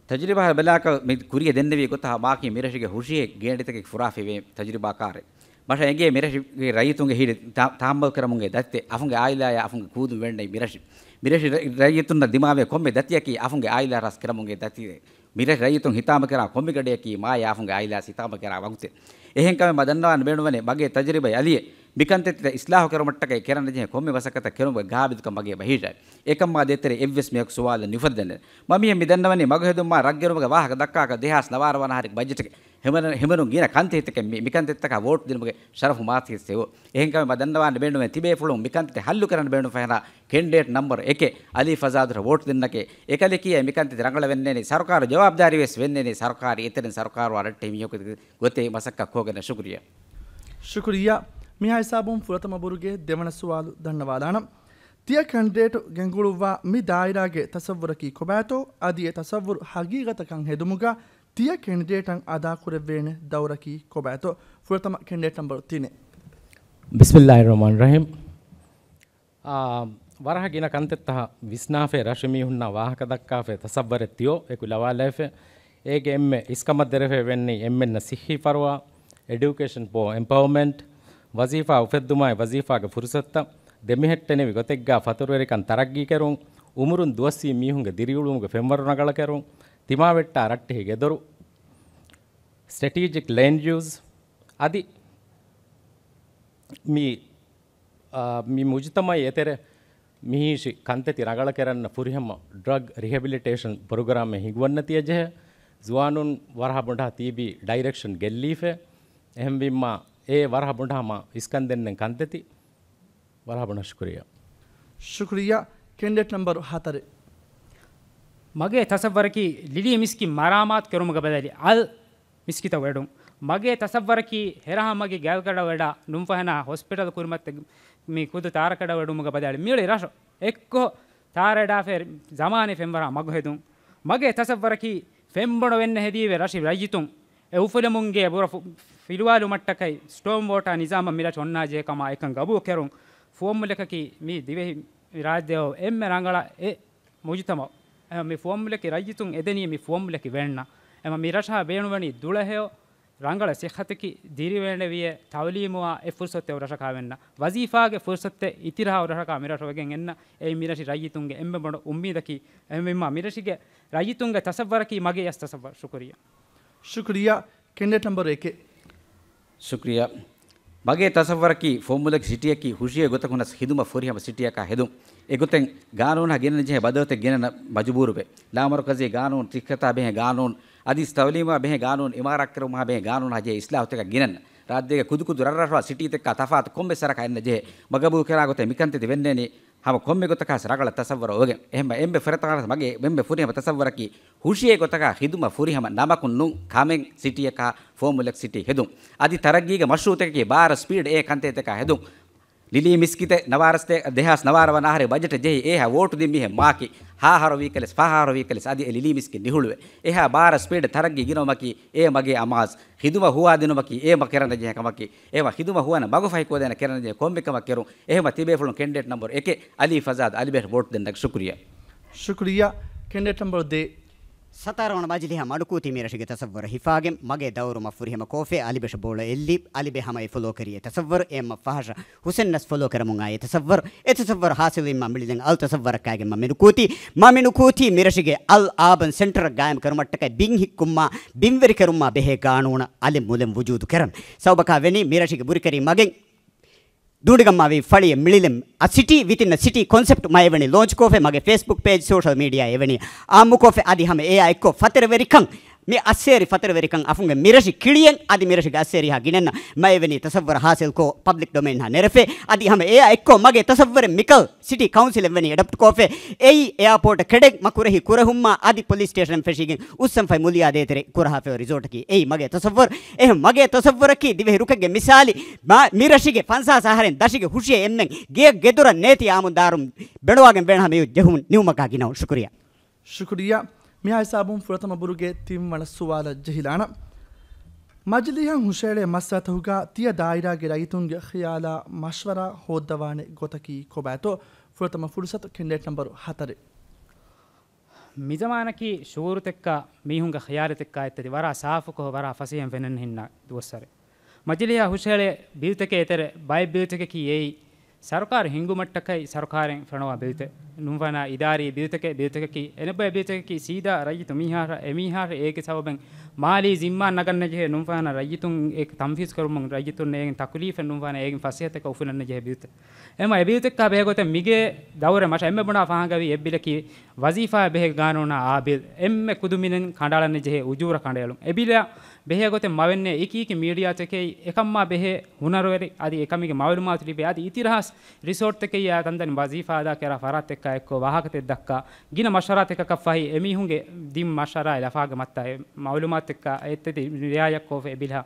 ތަޖުރިބާ ބަލާކަށް މި ކުރިޔަށް ދެންނެވި ގޮތަށް މާކީ މިރަށުގެ ހުށިހެ ގޭނޑިތަކެއް ފުރާފައިވޭ ތަޖުރިބާކާރެއް. މަށަށް އެނގޭ މިރަށުގެ ރައްޔިތުންގެ ހިތް ތާ-، ތަހައްމަލް ކުރަމުންގެ ދަތިތެއް، އަފުންގެ އާއިލާޔާ އަފުންގެ ކޫދުން ވެންނައި މިރަށި، މިރަށި ރައް-، ރައްޔިތުންނަށް ދިމާވޭ ކޮންމެ ދަތިއަކީ އަފުންގެ އާއިލާ ރަސް ކުރަމުންގެ ދަތިތެއް. މިރަށް ރައްޔިތުން ހިތާމަކުރާ ކޮންމެ ގަޑިއަކީ މާޔާ އަފުންގެ އާއިލާ ހިތާމަކުރާ ވަގުތެއް. އެހެންކަމެއް މަ ދަންނަވާން ބޭނުންވަނީ މަގޭ ތަޖުރިބަ އަލިއެ މިކަންތައްތައް އިސްލާހު ކުރުމަށްޓަކައި ކެރަން ޖެހޭ ކޮންމެ މަސައްކަތަށް ކެރުމުގެ ގާބިލްކަން މަގޭ ބަހީށާ. އެކަން މާ ދޭތެރޭ އެއްވެސް މީހަކު ސުވާލެއް ނުފަދައިން. މަ މިހެން މި ދަންނަވަނީ މަގުހެދުމާ ރަށްގެރުމުގެ ވާހަކަ ދައްކާކަށް ދެހާސް ނަވާރަ ވަނަ އަހަރެއްގެ ބަޖެޓްގެ ހިމެނު-، ހިމެނުން ގިނަ ކަންތައްތަކެއް މި-، މިކަންތައްތަކަށް ވޯޓް ދިނުމުގެ ޝަރަފު މާތި ހިއްސެވު. އެހެންކަމެއް މަ ދަންނަވާން ބޭނުމެއް ތިބޭފުޅުން މިކަންތައް ހައްލު ކަރަން ބޭނުން ފަހެނާ ކެންޑިޑޭޓް ނަމްބަރު އެކެއް އަލީ ފަޒާދުރަށް ވޯޓް ދިންނަކޭ. އެކަލެކީ މިކަންތައް ރަނގަޅަށް ވެންނޭނީ ސަރުކާރު ޖަވާބުދާރީ ވެސް ވެންނޭނީ ސަރުކާރީ އެތެރެން ސަރުކާރު ރައްޓެހި މީހަކު ގޮތެއް މަސައްކަތް ކޯގަން ޝުކުރިއްޔާ. ޝުކުރިއްޔާ. މިހާ ހިސާބުން ފުރަތަމަ ބުރުގެ ދެވަނަ ސުވާލު ދަންނަވާލާނަން. ތިޔަ ކެންޑިޑޭޓު ގެންގުޅުއްވާ މި ދާއިރާގެ ތަސައްވުރަކީ ކޮބާތޯ؟ އަދި އެ ތަސައްވުރު ހަގީގަތަކަށް ހެދުމުގަ ތިޔަ ކެންޑިޑޭޓަށް އަދާކުރެއްވޭނެ ދައުރަކީ ކޮބާތޯ؟ ފުރަތަމަ ކެންޑިޑޭޓް ނަމްބަރު ތިނެއް. ބިސްމިއްލާހިއްރަޙްމާނިއްރަޙީމް. އާ، ވަރަހަ ގިނަ ކަންތައްތައް ވިސްނާފައި ރަށު މީހުންނާ ވާހަކަ ދައްކާފައި ތަސައްވަރެއް ތިޔޯ އެކު ލަވާލައިފަ. އޭގެ އެންމެ އިސްކަމަށް ދެރަފައި ވެންނީ އެންމެންނަށް ސިއްހީ ފަރުވާ، އެޑިއުކޭޝަން ފޯ އެމްޕަވަރމަންޓް، ވަޒީފާ އުފެއްދުމާއި ވަޒީފާގެ ފުރުސަތުތައް، ދެމެހެއްޓެނިވި ގޮތެއްގާ ފަތުރުވެރިކަން ތަރައްގީކެރުން، އުމުރުން ދުވަސްވީ މީހުންގެ ދިރިއުޅުމުގެ ފެންވަރު ރަނގަޅަކެރުން، ތިމާވެއްޓާ ރައްޓެހި ގެދޮރު، ސްޓްރެޓީޖިކް ލޭންޑް ޔޫސް، އަދި މި އާ، މި މުޖުތަމަޢަށް އެތެރެ މިހީށި ކަންތައްތި ރަނގަޅަކެރަންނަ ފުރިހަމަ ޑްރަގް ރިހެބިލިޓޭޝަން ޕްރޮގްރާމެއް ހިނގުވަންނަތިޔަ ޖެހޭ، ޒުވާނުން ވަރަހަ ބޮޑާ ތީބީ ޑައިރެކްޝަން ގެއްލީފަ، އެހެންވީމާ، އޭ ވަރަހަ ބުނޑާމަ އިސްކަން ދެންނެން ކަންތެތި. ވަރަހަ ބުނާ ޝުކުރިއްޔާ. ޝުކުރިއްޔާ. ކެންޑިޑޭޓް ނަމްބަރު ހަތަރެއް. މަގޭ ތަސައްވަރަކީ ލިލީ މިސްކިތް މަރާމާތު ކެރުމުގެ ބަދަލި އަލް މިސްކިތަށް ވެޑުން. މަގޭ ތަސައްވަރަކީ ހެރަހަ މަގި ގަލްގަޑަށް ވެޑާ ނުންފަހަނާ ހޮސްޕިޓަލް ކުރިމަތް މި ކުދު ތާރަކަޑަށް ވެޑުމުގެ ބަދަލި މިއުޅި ރަށު އެއްކޮށް ތާރައެޑާފައި ޒަމާނީ ފެންވަރާ މަގު ހެދުން. މަގޭ ތަސައްވަރަކީ ފެންބޮޑަށް ވެންނަ ހެދީވެ ރަށި ރައްޔިތުން އެ އުފުލެމުންގެ ބުރަ ފު-، ފިލުވާލުމަށްޓަކައި ސްޓޯމް ވޯޓާ ނިޒާމަށް މިރަށު އޮންނާޖެހޭ ކަމާ އެކަން ގަބޫލު ކެރުން. ފުވައްމުލަކަކީ މި ދިވެހި ރާއްޖެއަށް އެންމެ ރަނގަޅަށް އެ މުޖުތަމައު. އެ މި ފުވައްމުލަކީ ރައްޔިތުން އެދެނީ މި ފުވައްމުލަކީ ވެންނަ. އެމަ މި ރަށާ ބޭނުންވަނީ ދުޅަހެޔޮ ރަނގަޅަށް ސިއްހަތަކީ ދިރިވެނެވިޔޭ ތައުލީމުވާ އެ ފުރުސަތެއް ރަށަކާ ވެންނަ. ވަޒީފާގެ ފުރުސަތެއް އިތިރަހާ ރަށަކާ މިރަށަށް ވެގެން އެންނަ. އެއީ މިރަށި ރައްޔިތުންގެ އެންމެ ބޮޑު އުއްމީދަކީ. އެހެންވީމާ މިރަށިގެ ރައްޔިތުންގެ ތަސައްވަރަކީ މަގޭ އަސް ތަސައްވަރު. ޝުކުރިއްޔާ. ޝުކުރިއްޔާ. ކެންޑިޑޭޓް ނަމްބަރު އެކެއް. ޝުކުރިއްޔާ. މަގޭ ތަސައްވަރަކީ ފުވައްމުލަކީ ސިޓީއަކީ ހުށިއެއް ގޮތަކުން ހިދުމަތް ފުރިހަމަ ސިޓީއަކާ ހެދުން. އެގޮތެއް ގާނޫނާ ގެނެން ޖެހޭ ބަދަލުތައް ގެނެން މަޖުބޫރުވެ. ލާމަރުކަޒީ ގާނޫނު، ތިއްކަތާ ބެހޭ ގާނޫނު، އަދި ތައުލީމާ ބެހޭ ގާނޫނު، އިމާރާތްކުރުމާ ބެހޭ ގާނޫނާ ޖެހޭ އިސްލާހުތަކަށް ގިނަން. ރާއްޖޭގެ ކުދުކުދު ރަށްރަށު ސިޓީތަކާ ތަފާތު ކޮންމެ ސަރަކަށް އެންނަ ޖެހޭ. މަގަބޫ ކެރާ ގޮތެއް މިކަންތައް ވެންނެވި ހަމަ ކޮންމެ ގޮތަކާ ރަނގަޅަށް ތަސައްވަރު އޮވެގެން. އެހެން އެންމެ ފުރަތަމަ މަގޭ އެންމެ ފުރިހަމަ ތަސައްވަރަކީ ހުށިއެއް ގޮތަކާ ހިދުމަ ފުރިހަމަ ނަމަކުން ނޫން ކަމެއް ސިޓީއަކާ ފުވައްމުލަކް ސިޓީ ހެދުން. އަދި ތަރައްގީގެ މަޝްރޫއުތަކަކީ ބާރަ ސްޕީޑް އޭ ކަންތައްތަކާ ހެދުން. ލިލީ މިސްކިތެއް ނަވާރަސް ދެ-، ދެހާސް ނަވާރަ ވަނަ އަހަރެއް ބަޖެޓަށް ޖެހި އޭހާ ވޯޓު ދިން މީހެއް މާކި ހާހަރު ވީކަލެސް ފަހާހަރު ވީކަލެސް އަދި އެ ލިލީ މިސްކިތް ނިހުޅުވެ. އެހާ ބާރަ ސްޕީޑް ތަރައްގީ ގިނަވުމަކީ އޭ މަގޭ އަމާޒް. ހިދުމަ ހުވާދިނުމަކީ އޭ މަ ކެރަން ޖެހޭ ކަމަކީ، އޭ މަ ހިދުމަ ހުވަނަ މަގު ފަހިކޮށްދޭނެ ކެރަން ޖެހޭ ކޮންމެ ކަމަށް ކެރުން. އެހެމަ ތިބޭފުޅުން ކެންޑިޑޭޓް ނަމްބަރު އެކެއް އަލީ ފަޒާދް އަލިބެހަށް ވޯޓް ދެންނަށް ޝުކުރިއްޔާ. ޝުކުރިއްޔާ. ކެންޑިޑޭޓް ނަމްބަރު ދޭއް. ސަތާރަ ވަނަ މަޖިލީހާ މަޑުކޫތީ މިރަށުގެ ތަސައްވަރު ހިފާގެން މަގޭ ދައުރުމަށް ފުރިހަމަ ކޯފެ އަލިބެށަށް ބޯޅަ އެއްލި އަލިބެ ހަމަ އެ ފޮލޯކެރި އެ ތަސައްވަރު އެއްމަ ފަހަށަ ހުސެން ނަސް ފޮލޯ ކެރަމުން އާ އެ ތަސައްވަރު. އެ ތަސައްވަރު ހާސިލުވީމާ މިޅިލެން އަލް ތަސައްވަރަކާގެ މަ މިނުކޫތީ، މަ މިނުކޫތީ މިރަށުގެ އަލް އާބަން ސެންޓަރ ގާއިމް ކެރުމަށްޓަކައި ބިން ހިއްކުމާ ބިންވެރި ކެރުމާ ބެހޭ ގާނޫނަށް އަލެއް މުލެން ވުޖޫދު ކެރަން. ސަބަބަކާ ވެނީ މިރަށުގެ ބުރިކެރި މަގެއް ދޫނޑިގަންމާވީ ފަޅިއެއް މިޅިލެން އަ ސިޓީ ވިތިން އަ ސިޓީ ކޮންސެޕްޓް މަ އެވެނީ ލޯންޗް ކޯފެ މަގެ ފޭސްބުކް ޕޭޖް ސޯޝަލް މީޑިއާ އެވެނީ އާއްމުކޯފެ އަދި ހަމަ އެއާ އެއްކޮށް ފަތަރަވެރިކަން މި އައްސޭރި ފަތަރަވެރިކަން އަފުންގެ މިރަށި ކިޅިއެން އަދި މިރަށިގެ އައްސޭރިހާ ގިނަންނަށް މައެވެނީ ތަސައްވަރު ހާސިލްކޮށް ޕަބްލިކް ޑޮމެއިންހާ ނެރެފޭ. އަދި ހަމަ އެއާ އެއްކޮށް މަގޭ ތަސައްވަރެއް މިކަލް ސިޓީ ކައުންސިލެއް ވަނީ އެޑޮޕްޓް ކޯފޭ. އެއީ އެއާޕޯޓަށް ކެޑެން މަ ކުރެހި ކުރެހުންމާ އަދި ޕޮލިސް ސްޓޭޝަން ފެށިގެން އުއްސަންފަތް މުލިޔާ ދޭތެރެ ކުރަހާފައި ރިސޯޓަކީ އެއީ މަގޭ ތަސައްވަރު. އެހެން މަގޭ ތަސައްވަރަކީ ދިވެހި ރުކެއްގެ މިސާލި މާ-، މި ރަށިގެ ފަންސާސް އަހަރެން ދަށިގެ ހުށިއެއް އެންމެން ގެއަށް ގެދޮރަށް ނޭތި އާމުން ދާރުން ބެނުވާގެން ވޭން ހަމަ ޖެހުމުން ނިމުމަކާ ގިނައުން. ޝުކުރިޔާ. ޝުކުރިއްޔާ. މިހާ ހިސާބުން ފުރަތަމަ ބުރުގެ ތިންވަނަ ސުވާލަށް ޖެހިލާނަން. މަޖިލީހަށް ހުށައެޅޭ މައްސަލަތަކުގަ ތިޔަ ދާއިރާގެ ރައްޔިތުންގެ ޚިޔާލާ މަޝްވަރާ ހޯއްދަވާނެ ގޮތަކީ ކޮބާތޯ؟ ފުރަތަމަ ފުރުސަތު ކެންޑިޑޭޓް ނަމްބަރު ހަތަރެއް. މިޒަމާނަކީ ޝުއޫރުތަކާ މީހުންގެ ޚިޔާލުތަކާ އެއްތަދި ވަރަށް ސާފުކޮށް ވަރަށް ފަސޭހައިން ފެންނަން ހިންނަ ދުވަސްވަރެއް. މަޖިލީހަށް ހުށައެޅޭ ބިލްތަކެއް އެތެރެ ބައެއް ބިލްތަކަކީ އެއީ، ސަރުކާރު ހިންގުމަށްޓަކައި ސަރުކާރެއް ފެނުވާ ބިލްތައް. ނުންފަނާ އިދާރީ ބިލްތަކެއް، ބިލްތަކަކީ އެނެބައި ބިލްތަކަކީ ސީދާ ރައްޔިތު މީހާރަށް އެމީހާރަށް އޭގެ ސަބަބެން މާލީ ޒިންމާ ނަގަންނަ ޖެހޭ ނުންފަނާ ރައްޔިތުން އެ ތަންފީޒު ކުރުމުން ރައްޔިތުން އޭގެން ތަކުލީފެއް ނުންފަނާ އޭގެން ފަސޭހަތަކަށް އުފުލަންނަ ޖެހޭ ބިލްތައް. އެމަ އެ ބިލްތަކާ ބެހޭ ގޮތެއް މިގޭ ދައުރެ މަށަށް އެންމެ ބުނާ ފާހަގަވީ އެއް ބިލަކީ ވަޒީފާ ބެހޭ ގާނޫނާ އާ ބިލް. އެންމެ ކުދު މިނެން ކަނޑައަޅަން ޖެހޭ އުޖޫރަ ކަނޑައެޅުން. އެ ބިލާ ބެހޭ ގޮތެއް މަވެންނޭ އެކި އެކި މީޑިއާތަކެއް އެކަންމާ ބެހޭ ހުނަރުވެރި އަދި އެކަމެއްގެ މައުލޫމާތު ލިބޭ އަދި އިތިރަހާސް ރިސޯޓްތަކެއްޔާ ތަންތަނި ވަޒީފާ އަދާ ކެރާ ފަރާތްތަކާ އެއްކޮށް ވާހަކަތައް ދައްކާ ގިނަ މަޝްވަރާތަކަކަށް ފަހި އެމީހުންގެ ދިން މަޝްވަރާ ލަފާގެ މައްތާ އެ މައުލޫމާތުތަކާ އެއްތަދި ރިއާޔަތްކޮށްފަ އެ ބިލާ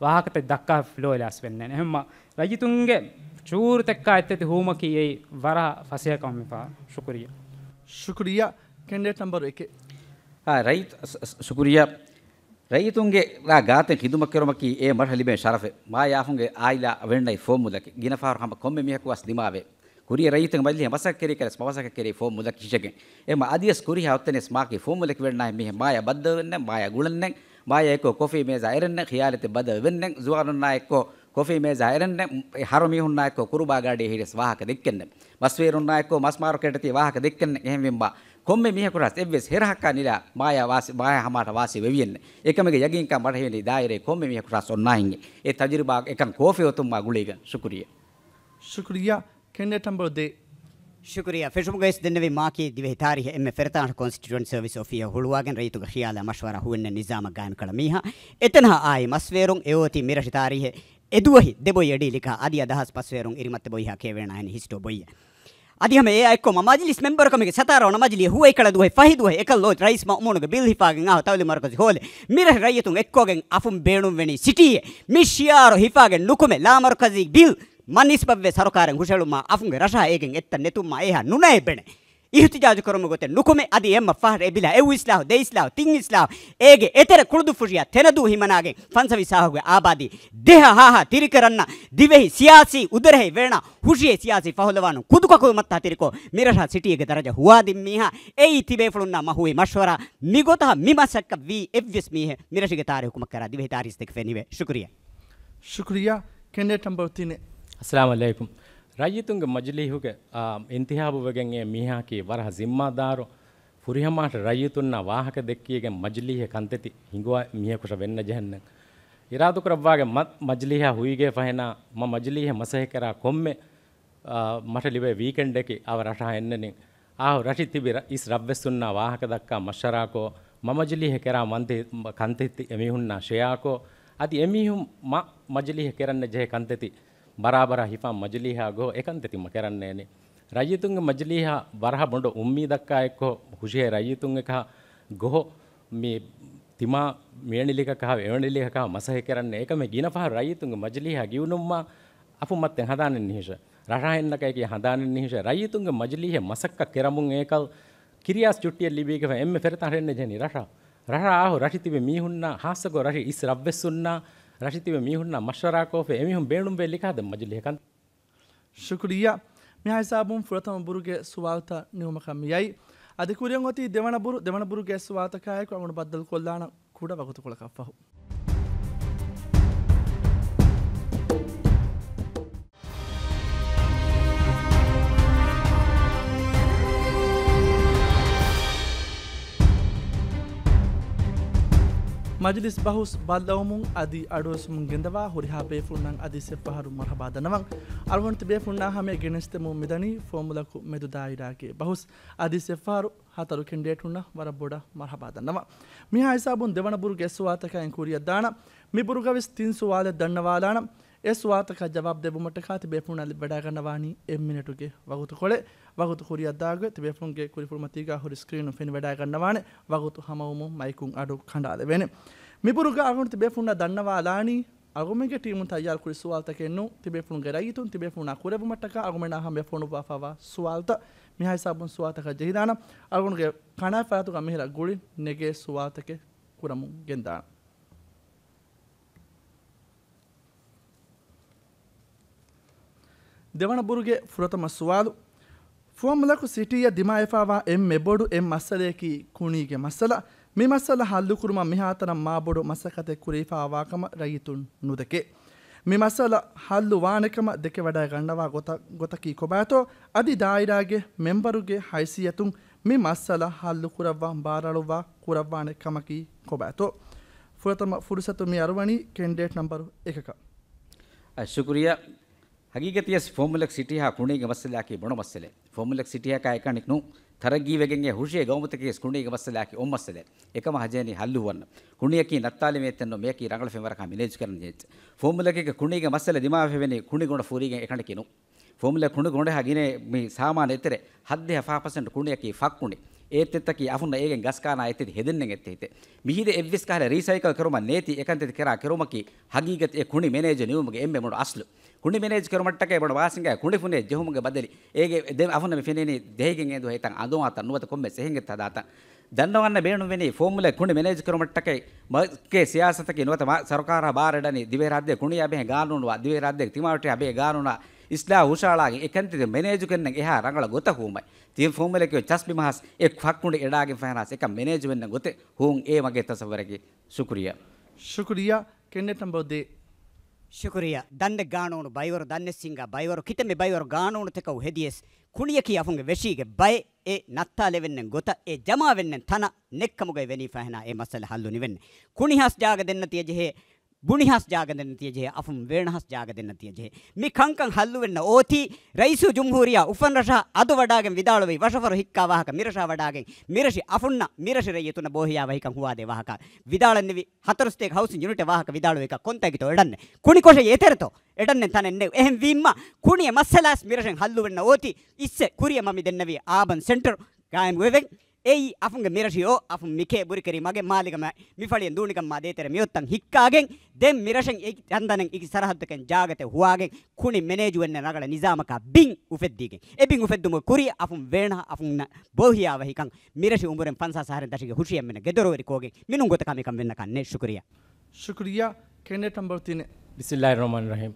ވާހަކަތައް ދައްކާ ފްލޯ އެލާސް ވެންނެ. އެހެންމަ ރައްޔިތުންގެ ޝުއޫރުތަކާ އެއްތަދި ހުވުމަކީ އެއީ ވަރަށް ފަސޭހަ ކަމެއް ފާ. ޝުކުރިއްޔާ. ޝުކުރިއްޔާ. ކެންޑިޑޭޓް ނަމްބަރު އެކެއް. އާ، ރައްޔިތު-، ސް-، ސް-، ޝުކުރިއްޔާ. ރައްޔިތުންގެ ރާ ގާތެއް ޚިދުމަތް ކުރުމަކީ އެ މަރުހަލަ ލިބޭ ޝަރަފެއް. މާޔާ އާފުންގެ އާއިލާ ވެންނައި ފުވައްމުލަކީ ގިނަ ފަހަރު ހަމަ ކޮންމެ މީހަކު ވެސް ދިމާވޭ. ކުރިޔަށް ރައްޔިތުން މަޖިލީހަށް މަސައްކަތް ކެރި ކަލަސް މަސައްކަތް ކެރި ފުވައްމުލަކީ ހިށެގެން. އެމަ އަދިވެސް ކުރިހާ އޮތްތަނެސް މާކީ ފުވައްމުލަކީ ވެންނާ މީހެއް މާޔާ ބައްދަލު ވެންނެ، މާޔާ ގުޅަންނެ، މާޔާ އެކު ކޮފީ މޭޒާ އެރެންނެ، ޚިޔާލަތެއް ބަދަލު ވެންނެ، ޒުވާނުންނާ އެއްކޮށް ކޮފީ މޭޒާ އެރެންނެ، ހަރު މީހުންނާ އެއްކޮށް ކުރުބާ ގާޑި ހިރިސް ވާހަކަ ދެއްކެންނެ، މަސްވޭރުންނާ އެއްކޮށް މަސް މާރުކޭޓަތީ ވާހަކަ ދެއްކެންނެ. އެހެންވީމާ ކޮންމެ މީހަކު ރަސް އެއްވެސް ހެރަހަކާ ނިލާ މާޔާ ވާސި، މާޔާ ހަމާޓަށް ވާސި ވެވިއެއްނެ. އެކަމެގެ ޔަގީންކަން މަޑަހެވެނީ ދާއިރާ ކޮންމެ މީހަކު ރަސް އޮންނާހިން. އެ ތަޖުރިބާ އެކަން ކޯފި އޮތުމާ ގުޅީގެން. ޝުކުރިއްޔާ. ޝުކުރިއްޔާ. ކެންޑިޑޭޓް ނަމްބަރު ދޭއް. ޝުކުރިއްޔާ. ފެށުމުގައި ދެންނެވި މާކީ ދިވެހި ތާރީހެއް އެންމެ ފެރަތާނަށް ކޮންސްޓިޓުއެންޓް ސަރވިސް އޮފީހަށް ހުޅުވާގެން ރައްޔިތުގެ ޚިޔާލާ މަޝްވަރާ ހުވެންނެއް ނިޒާމަށް ގާއިމްކަޅަ މީހާ އެތަނަހާ އާއި މަސްވޭރުން އެއޮތީ މިރަށި ތާރީހެއް އެދުވަހި ދެބޮއި އެޑީ ލިކާ އަދި އަދަހާސް ފަސްވޭރުން އިރިމަތި ބޮއިހާ ކޭވޭނާހެން ހިސްޓޯ ބޮއްޔެ. އަދި ހަމަ އެއާ އެއްކޮށް މަ މަޖިލިސް މެމްބަރު ކަމުގެ ސަތާރަ ވަނަ މަޖިލީހަށް ހުވައިކަޅަ ދުވަހެއް ފަހި ދުވަހެއް އެކަށް ލޯ ރައީސް މައުމޫނުގެ ބިލް ހިފާގެން އާ ތައުލީމް މަރުކަޒު ހޯލެ. މިރަށް ރައްޔިތުން އެއްކޮށްގެން އަފުން ބޭނުންވެނީ ސިޓީއެއް. މި ޝިއާރު ހިފާގެން ނުކުމެ ލާމަރުކަޒީ ބިލް މަ ނިސްބަތްވެ ސަރުކާރެއް ހުށައެޅުމާ އަފުންގެ ރަށާ އޭގެން އެއްތައް ނެތުމާ އެހާ ނުނައެއް ބެނެ. އިހުތިޖާޖު ކުރުމުގެ ގޮތެއް ނުކުމެ، އަދި އެއްމަ ފަހަރު އެ ބިލާ އެއްވީސް ލާހު، ދެއިސް ލާހު، ތިންއިސް ލާހު، އޭގެ އެތެރެ ކުޅުދުއްފުށިޔާ ތެނަދޫ ހިމަނާގެން ފަންސަވީސް ހާހުގެ އާބާދީ ދެހަ ހާހާ ތިރިކަރަންނަ ދިވެހި ސިޔާސީ އުދަރެހި ވޭނާ ހުށިއޭ ސިޔާސީ ފަހުލަވާނު ކުދުކަކުލުމަށްތާ ތިރިކޮށް މިރަށާ ސިޓީގެ ދަރަޖަ ހުވާދިން މީހާ އެއީ ތިބޭފުޅުންނާ މަ ހުވި މަޝްވަރާ މިގޮތަ މި މަސައްކަތް ވީ އެއްވެސް މީހެއް މިރަށުގެ ތާރީހު ކުމަކަރާ ދިވެހި ތާރީސްތަކެ ފެނިވޭ. ޝުކުރިޔާ. ޝުކުރިއްޔާ. ކެނޑިޑޭޓް ނަމްބަރު ތިނެއް. އައްސަލާމު ޢަލައިކުމް. ރައްޔިތުންގެ މަޖިލީހުގެ، އާ، އިންތިހާބު ވެގެން އެ މީހާކީ ވަރަށް ޒިންމާދާރު، ފުރިހަމައަށް ރައްޔިތުންނާ ވާހަކަ ދެއްކިއިގެން މަޖިލީހެއް ކަންތެތި ހިނގުވާ މީހަކުށަ ވެންނަ ޖެހެންނެއް. އިރާދަކުރައްވާގެ މަ-، މަޖިލީހާ ހުއިގެ ފަހެނާ މަ މަޖިލީހެއް މަސައްކަތް ކުރާ ކޮންމެ، އާ، މަށަށް ލިބޭ ވީކެންޑެކި އަވަ ރަށަށް އެންނެނީ. އާ، ރަށި ތިބި ރަ-، އިސް ރަށްވެސް ހުންނާ ވާހަކަ ދައްކާ މަޝްވަރާކޮށް، މަ މަޖިލީހެއް ކެރާ މަންތި-، ކަންތެތި އެމީހުންނާ ޝެއާކޮށް، އަދި އެމީހުން މަ މަޖިލީހެއް ކެރަންނެއް ޖެހޭ ކަންތެތި ބަރާބަރަށް ހިފާ މަޖިލީހާ ގޮ އެކަންތެތި މަ ކެރަންނޭނެ. ރައްޔިތުންގެ މަޖިލީހާ ވަރަހަ ބޮޑު އުއްމީދަކާ އެއްކޮށް ހުށިހޭ ރައްޔިތުން އެކަހަ ގޮހޮ މި ތިމާ މިއެނިލިކަކާ އެވެނިލިކަކާ މަސަހެ ކެރަންނެ އެކަމެ ގިނަ ފަހަރު ރައްޔިތުންގެ މަޖިލީހާ ގިއުނުމާ އަފުމައްތެއް ހަނދާނެއް ނިހިށެ. ރަށާ އެންނަކައި ކިޔާ ހަނދާނެއް ނިހިށެ. ރައްޔިތުންގެ މަޖިލީހެއް މަސައްކަތް ކެރަމުން އޭކަލް ކިރިޔާސް ޗުއްޓިއެއް ލިބީގެފަ އެންމެ ފެރަތަން ރެންނެ ޖެނި ރަށާ. ރަށާ އާހު ރަށި ތިބި މީހުންނާ ހާއްސަގޮ ރަށި އިސް ރަށްވެސް ހުންނާ ރަށި ތިބި މީހުންނާ މަޝްވަރާކޮށްފެ އެމީހުން ބޭނުންވެ ލިކާދެން މަޖިލީހަކަން. ޝުކުރިއްޔާ. މިހާ ހިސާބުން ފުރަތަމަ ބުރުގެ ސުވާލުތައް ނިމުމަކަށް މިއައީ. އަދި ކުރިއަށް އޮތީ ދެވަނަ ބުރު، ދެވަނަ ބުރުގެ ސުވާލުތަކާއެކު އަޅުގަނޑު ބައްދަލުކޮށްލާނަން ކުޑަ ވަގުތުކޮޅަކަށްފަހު. މަޖިލިސް ބަހުސް ބައްލަވަމުން އަދި އަޑުއައްސުމުން ގެންދަވާ ހުރިހާ ބޭފުޅުންނަށް އަދި ސެއްފަހަރު މަރުޙަބާ ދަންނަވަން. އަޅުގަނޑު ތިބޭފުޅުންނާ ހަމަޔަށް ގެނެސްދެމުން މިދަނީ ފޯމުލަކު މެދު ދާއިރާގެ ބަހުސް. އަދި ސެއްފަހަރު ހަތަރު ކެނޑިޑޭޓުންނަށް ވަރަށް ބޮޑަށް މަރުޙަބާ ދަންނަވަން. މިހާ ހިސާބުން ދެވަނަ ބުރުގެ ސުވާލުތަކަށް އިން ކުރިއަށް ދާނަން. މި ބުރުގަވެސް ތިން ސުވާލެއް ދަންނަވާލާނަން. އެ ސުވާލުތަކަށް ޖަވާބު ދެއްވުމަށްޓަކާ ތިބޭފުޅުންނަށް ލިބިވަޑައިގަންނަވާނީ އެއް މިނެޓުގެ ވަގުތުކޮޅެއް. ވަގުތު ކުރިއަށްދާގޮތް ތިބޭފުޅުންގެ ކުރިފުޅުމަތީގާ ހުރި ސްކްރީނުން ފެނިވަޑައިގަންނަވާނެ ވަގުތު ހަމަވުމުން މައިކުން އަޑު ކަނޑާލެވޭނެ. މި ބުރުގަ އަޅުގަނޑު ތިބޭފުޅުންނަށް ދަންނަވާލާނީ އަޅުގަނޑުމެންގެ ޓީމުން ތައްޔާރުކުރި ސުވާލުތަކެއް ނޫން. ތިބޭފުޅުންގެ ރައްޔިތުން ތިބޭފުޅުންނާ ކުރެއްވުމަށްޓަކާ އަޅުގަނޑުމެންނާ ހަމަޔަށް ފޮނުއްވާފައިވާ ސުވާލުތައް. މިހާ ހިސާބުން ސުވާލުތަކަށް ޖެހިދާނަން. އަޅުގަނޑުގެ ކަނާތް ފަރާތުގަ މިހިރަ ގުޅި ނެގޭ ސުވާލުތަކެއް ކުރަމުން ގެންދާނަން. ދެވަނަ ބުރުގެ ފުރަތަމަ ސުވާލު، ފުވައްމުލަކު ސިޓީއަށް ދިމާވެފައިވާ އެންމެ ބޮޑު އެއް މައްސަލަޔަކީ ކުނީގެ މައްސަލަ. މި މައްސަލަ ހައްލުކުރުމަށް މިހާތަނަށް މާބޮޑު މަސައްކަތެއް ކުރެވިފައިވާކަމަށް ރައްޔިތުން ނުދެކޭ. މި މައްސަލަ ހައްލު ވާނެކަމަށް ދެކެވަޑައިގަންނަވާ ގޮތަށް، ގޮތަކީ ކޮބާތޯ؟ އަދި ދާއިރާގެ މެމްބަރުގެ ހައިސިއްޔަތުން މި މައްސަލަ ހައްލުކުރައްވާ ބާރަޅުއްވާ ކުރައްވާނެ ކަމަކީ ކޮބާތޯ؟ ފުރަތަމަ ފުރުސަތު މި އަރުވަނީ ކެންޑިޑޭޓް ނަމްބަރު އެކަކަށް. އަ، ޝުކުރިއްޔާ. ހަގީގަތީވެސް ފުވައްމުލަކު ސިޓީހާ ކުނީގެ މައްސަލައަކީ ބޮޑު މައްސަލައެއް. ފުވައްމުލަކު ސިޓީހަކާ އެކަނި ނޫން. ތަރައްގީވެގެން އެ ހުށި ގައުމުތަކީވެސް ކުނީގެ މައްސަލައަކީ އޮތް މައްސަލައެއް. އެކަމަށް ހަޖެނީ ހައްލު ހުވަންނަ. ކުނިއަކީ ނައްތާލެވޭ އެއްޗެއް ނޫން. މެޔަކީ ރަނގަޅު ފެންވަރަކާ މެނޭޖް ކަރަން ޖެހޭ އެއްޗެއް. ފުވައްމުލަކެއްގެ ކުނީގެ މައްސަލަ ދިމާވެފަވެނީ ކުނި ގޮނޑަ ފޫރީގެން އެކަނިކެއް ނޫން. ފުވައްމުލައް ކުނި ގޮނޑަހާ ގިނަ މި ސާމާނު އެތެރެ ހައްދިހަ ފަހަ ޕަސެންޓް ކުނިއަކީ ފައްކުނި. އެ އެތެއްތަކީ އަފުންނަށް އޭގެން ގަސް ކާނާ އެތެތި ހެދެންނެން އެއްތެހިތެއް. މިހިރަ އެއްވެސް ކަހަލަ ރީސައިކަލް ކުރުމަށް ނޭތީ އެކަންތެތި ކެރާ ކެރުމަކީ ހަގީގަތު އެ ކުނި މެނޭޖު ނިމުމުގެ އެންމެ ބޮޑު އަސްލު. ކުނި މެނޭޖް ކުރުމަށްޓަކައި ބޮޑު ވާސިނގާ ކުނި ފުނޭ ޖެހުމުގެ ބަދަލި އޭގެ ދެ އަފުންނަށް މި ފެނޭނީ ދެހިގެން އެދު ހިތަށް އަނދުމާތައް ނުވަތަ ކޮންމެސް އެހެން އެއްތަ ދާތަން. ދަންނަވަންނަ ބޭނުންވެނީ ފުވައްމުލައް ކުނި މެނޭޖް ކުރުމަށްޓަކައި މަ-، ގެ ސިޔާސަތަކީ ނުވަތަ މާ-، ސަރުކާރާ ބާރަޑަނި ދިވެހިރާއްޖޭގެ ކުނިއާ ބެހޭ ގާނޫނުވާ، ދިވެހިރާއްޖޭގެ ތިމާވެށިޔާ ބެހޭ ގާނޫނާ އިސްލާހު ހުށައަޅާގެން އެކަންތެތި މެނޭޖު ކަންނަން އެހާ ރަނގަޅަށް ގޮތަށް ހުވުމަށް. ތި ފުވައްމުލަކު ޗަސްބި މަހަސް އެ ފައްކުނޑި އެޑާގެން ފަހެނާސް އެކަން މެނޭޖު ވެންނަ ގޮތެއް ހުވުން އޭ މަގޭ ތަސައްވަރަކީ. ޝުކުރިއްޔާ. ޝުކުރިއްޔާ. ކެނޑިޑޭޓް ނަމްބަރު ދޭއް. ޝުކުރިއްޔާ. ދަންނެ ގާނޫނު ބައިވަރު، ދަންނެ ސިންގާ ބައިވަރު، ކިތަންމެ ބައިވަރު ގާނޫނުތަކަށް ހެދިޔަސް ކުނިއަކީ އަފުންގެ ވެށީގެ ބައެއް އެ ނައްތާލެވެންނެން ގޮތަށް އެ ޖަމާވެންނެން ތަނަށް ނެއްކަމުގައި ވެނީ ފަހެނާ އެ މައްސަލަ ހައްލު ނިވެންނެ. ކުނިހާސް ޖާގަ ދެންނަތިޔަ ޖެހޭ ބުނިހާސް ޖާގަ ދެންނަ ތިޔަޖެހޭ، އަފުން ވޭނަހާސް ޖާގަ ދެންނަ ތިޔަޖެހޭ. މި ކަންކަން ހައްލުވެންނަ އޯތީ ރައީސުލްޖުމްހޫރިއްޔާ އުފަން ރަށާ އަދު ވަޑާގެން ވިދާޅުވި ވަށަފަރު ހިއްކާ ވާހަކަ މިރަށާ ވަޑާގެން މިރަށި އަފުންނަށް މިރަށި ރައްޔިތުންނަށް ބޯހިޔާވަހިކަން ހުވާދޭ ވާހަކަ ވިދާޅަންނެވި. ހަތަރު ސްޓޭކް ހައުސިން ޔުނިޓެއް ވާހަކަ ވިދާޅުވިކަ ކޮންތަކެތޯ އެޑަންނެ ކުނިކޮށެއް އެތެރެތޯ އެޑަންނެ ތަނެއް ނެއް. އެހެން ވީމަ ކުނިއެއް މައްސަލާސް މިރަށެން ހައްލުވެންނަ އޯތީ އިއްސެ ކުރިއަ މަ މި ދެންނެވީ އާބަން ސެންޓަރ ގާއިމް ވެވެން. އެއީ އަފުންގެ މިރަށި އޯ އަފުން މިކޭ ބުރިކެރި މަގެ މާލިގަ މި ފަޅިއެއް ދޫނިކަން މާ ދޭތެރެ މިއޮއްތަން ހިއްކާގެން ދެން މިރަށެން އެކި ތަންތަނެއް އެކި ސަރަހައްދަކެން ޖާގަތެއް ހުވާގެން ކުނި މެނޭޖުވެންނެ ރަނގަޅަ ނިޒާމަކާ ބިން އުފެއްދީގެން. އެ ބިން އުފެއްދުމުގެ ކުރިއަށް އަފުން ވޭނަހަ އަފުންނަށް ބޯހިޔާވަހިކަން މިރަށި އުނބުރެން ފަންސާސް އަހަރެން ދަށިގެ ހުށިއެންމެންނަށް ގެދޮރުވެރިކޯގެން މިނޫން ގޮތަކާ މިކަން ވެންނަކަން ނެއް. ޝުކުރިއްޔާ. ޝުކުރިއްޔާ. ކެނޑިޑޭޓް ނަމްބަރު ތިނެއް. ބިސްމިއްލާހިއްރަހްމާނިއްރަހީމް.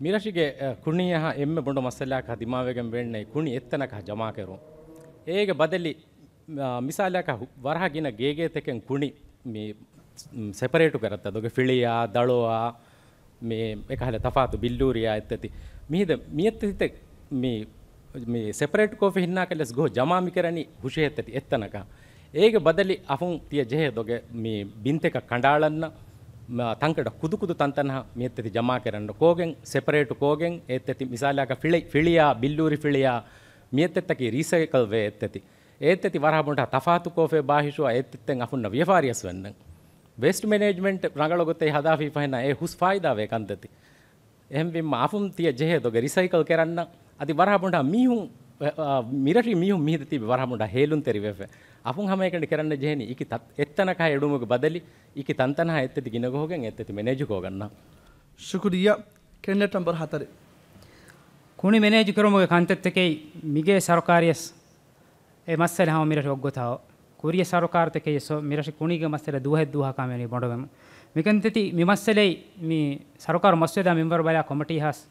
މިރަށިގެ، އަ، ކުނިއަހަ އެންމެ ބޮޑު މައްސަލައަކަށް ދިމާވެގެން ވެންނެ ކުނި އެއްތަނަކަށް ޖަމާކެރުން. އޭގެ ބަދަލި، އަ، މިސާލަކަށް ވަރަހަ ގިނަ ގޭގޭތަކެއް ކުނި މި، މް، ސެޕަރޭޓު ކަރައްތަ ދޮގެ ފިޅިއާ، ދަޅޯއާ، މި އެކަހަލަ ތަފާތު ބިއްލޫރިއާ އެއްތަތި. މިހިދަ މިއެއްތަތިތައް މި، މި ސެޕަރޭޓް ކޯފެ ހިންނާކަށް ލަސް ގޯ ޖަމާ މިކެރަނީ ހުށިހެއްތަތި އެއްތަނަކަށް. އޭގެ ބަދަލި އަފުން ތިޔަ ޖެހޭ ދޮގެ މި ބިންތަކަށް ކަނޑާޅަންނަ، މަ، ތަންކަޑަ ކުދުކުދު ތަންތަނަހަ މިއެއްތަތި ޖަމާކެރަން ކޯގެން، ސެޕަރޭޓު ކޯގެން އެއްތަތި މިސާލަކަށް ފިޅި، ފިޅިއާ، ބިއްލޫރި ފިޅިއާ، މިއެއްތަތަކީ ރީސައިކަލް ވޭ އެއްތަތި. އެއްތަތި ވަރަހަ ބޮޑަށް ތަފާތު ކޯފޭ ބާހިޝުއާ އެއްތަތްތެން އަފުންނަ ވިޔަފާރިޔަސް ވެންނެން. ވޭސްޓް މެނޭޖްމަންޓް ރަނގަޅު ގޮތެއް ހަދާފީ ފަހެންނަ އެ ހުސް ފާއިދާވޭ ކަންތަތި. އެހެންވީމަ އަފުން ތިޔަ ޖެހޭ ދޮގެ ރިސައިކަލް ކެރަންނަ އަދި ވަރަހަ ބޮޑަށް މީހުން، އަ، އަ، މިރަށީ މީހުން މިހިދަ ތިބި ވަރަހަ ބޮޑަށް ހޭލުންތެރިވެފެ. އަފުން ހަމައެކަނި ކެރަންނަ ޖެހެނީ އިކި ތަ-، އެއްތަނަކަށް އެޑުމުގެ ބަދަލި އިކި ތަންތަނަހަ އެއްތަތި ގިނަގޮހުގެން އެއްތަތި މެނޭޖު ކޯގަންނަ. ޝުކުރިއްޔާ. ކެނޑިޑޭޓް ނަމްބަރު ހަތަރެއް. ކުނި މެނޭޖު ކުރުމުގެ ކަންތައްތަކެއް މިގޭ ސަރުކާރިޔަސް އެ މައްސަލަ ހަމަ މިރަށި އޮއްގޮތާ ކުރިޔަ ސަރުކާރުތަކެއް ސޮ މިރަށި ކުނީގެ މައްސަލަ ދުވަހެއް ދުވަހަކާ މެނީ ބޮޑުވެމު. މިކަންތަތި މި މައްސަލައި މި ސަރުކާރު މަސްވެދާ މިންވަރު ބަލާ ކޮމިޓީ ހާސް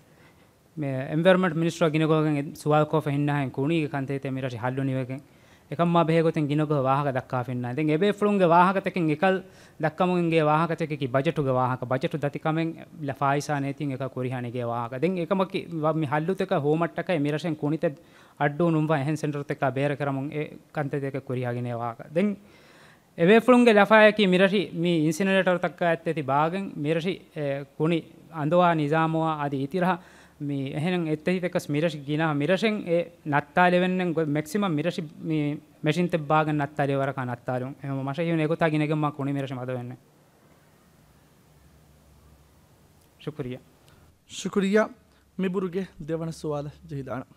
މި އެންވަޔަރަމެންޓް މިނިސްޓަރ ގިނަގޮހެއް ސުވާލު ކޯފަ ހިންނާހެން ކުނީގެ ކަންތައްތައް މިރަށި ހައްލު ނިވެގެން އެކަންމާ ބެހޭ ގޮތެއް ގިނަގޮހެއް ވާހަކަ ދައްކާފިންނާ. ދެން އެބޭފުޅުންގެ ވާހަކަތަކެއް އެކަލް ދައްކަމުން އިނގޭ ވާހަކަތަކަކީ ބަޖެޓުގެ ވާހަކަ. ބަޖެޓު ދަތިކަމެއް ފާއިސާ ނޭތިން އެކަ ކުރިހާ ނެގޭ ވާހަކަ. ދެން އެކަމަކީ ވަ-، މި ހައްލުތަކަށް ހުވަމަށްޓަކައި މިރަށެން ކުނިތައް އައްޑޫ ނުންވާ އެހެން ސެންޓަރުތަކާ ބޭރަކެރަމުން އެ ކަންތައްތަކަށް ކުރިހާގިނޭ ވާހަކަ. ދެން އެބޭފުޅުންގެ ލަފާޔަކީ މިރަށި މި އިންސިނަރޭޓަރުތަކާ އެއްތަތި ބާގެން މިރަށި އެ ކުނި އަނދުވާ ނިޒާމުވާ އަދި އިތިރަހަ މި އެހެން އެއްތަތިތަކަސް މިރަށި ގިނަ މިރަށެން އެ ނައްތާލެވެންނެން ގޮ-، މެކްސިމަމް މިރަށި މި މެޝިންތައް ބާގެން ނައްތާލެވަރަކާ ނައްތާލުން. އެހެން މަށަށް ހިޔުން އެގޮތާ ގިނަގެން މާ ކުނި މިރަށި މަދުވެންނެ. ޝުކުރިއްޔާ. ޝުކުރިއްޔާ. މިބުރުގެ ދެވަނަ ސުވާލަށް ޖެހިދާނަން.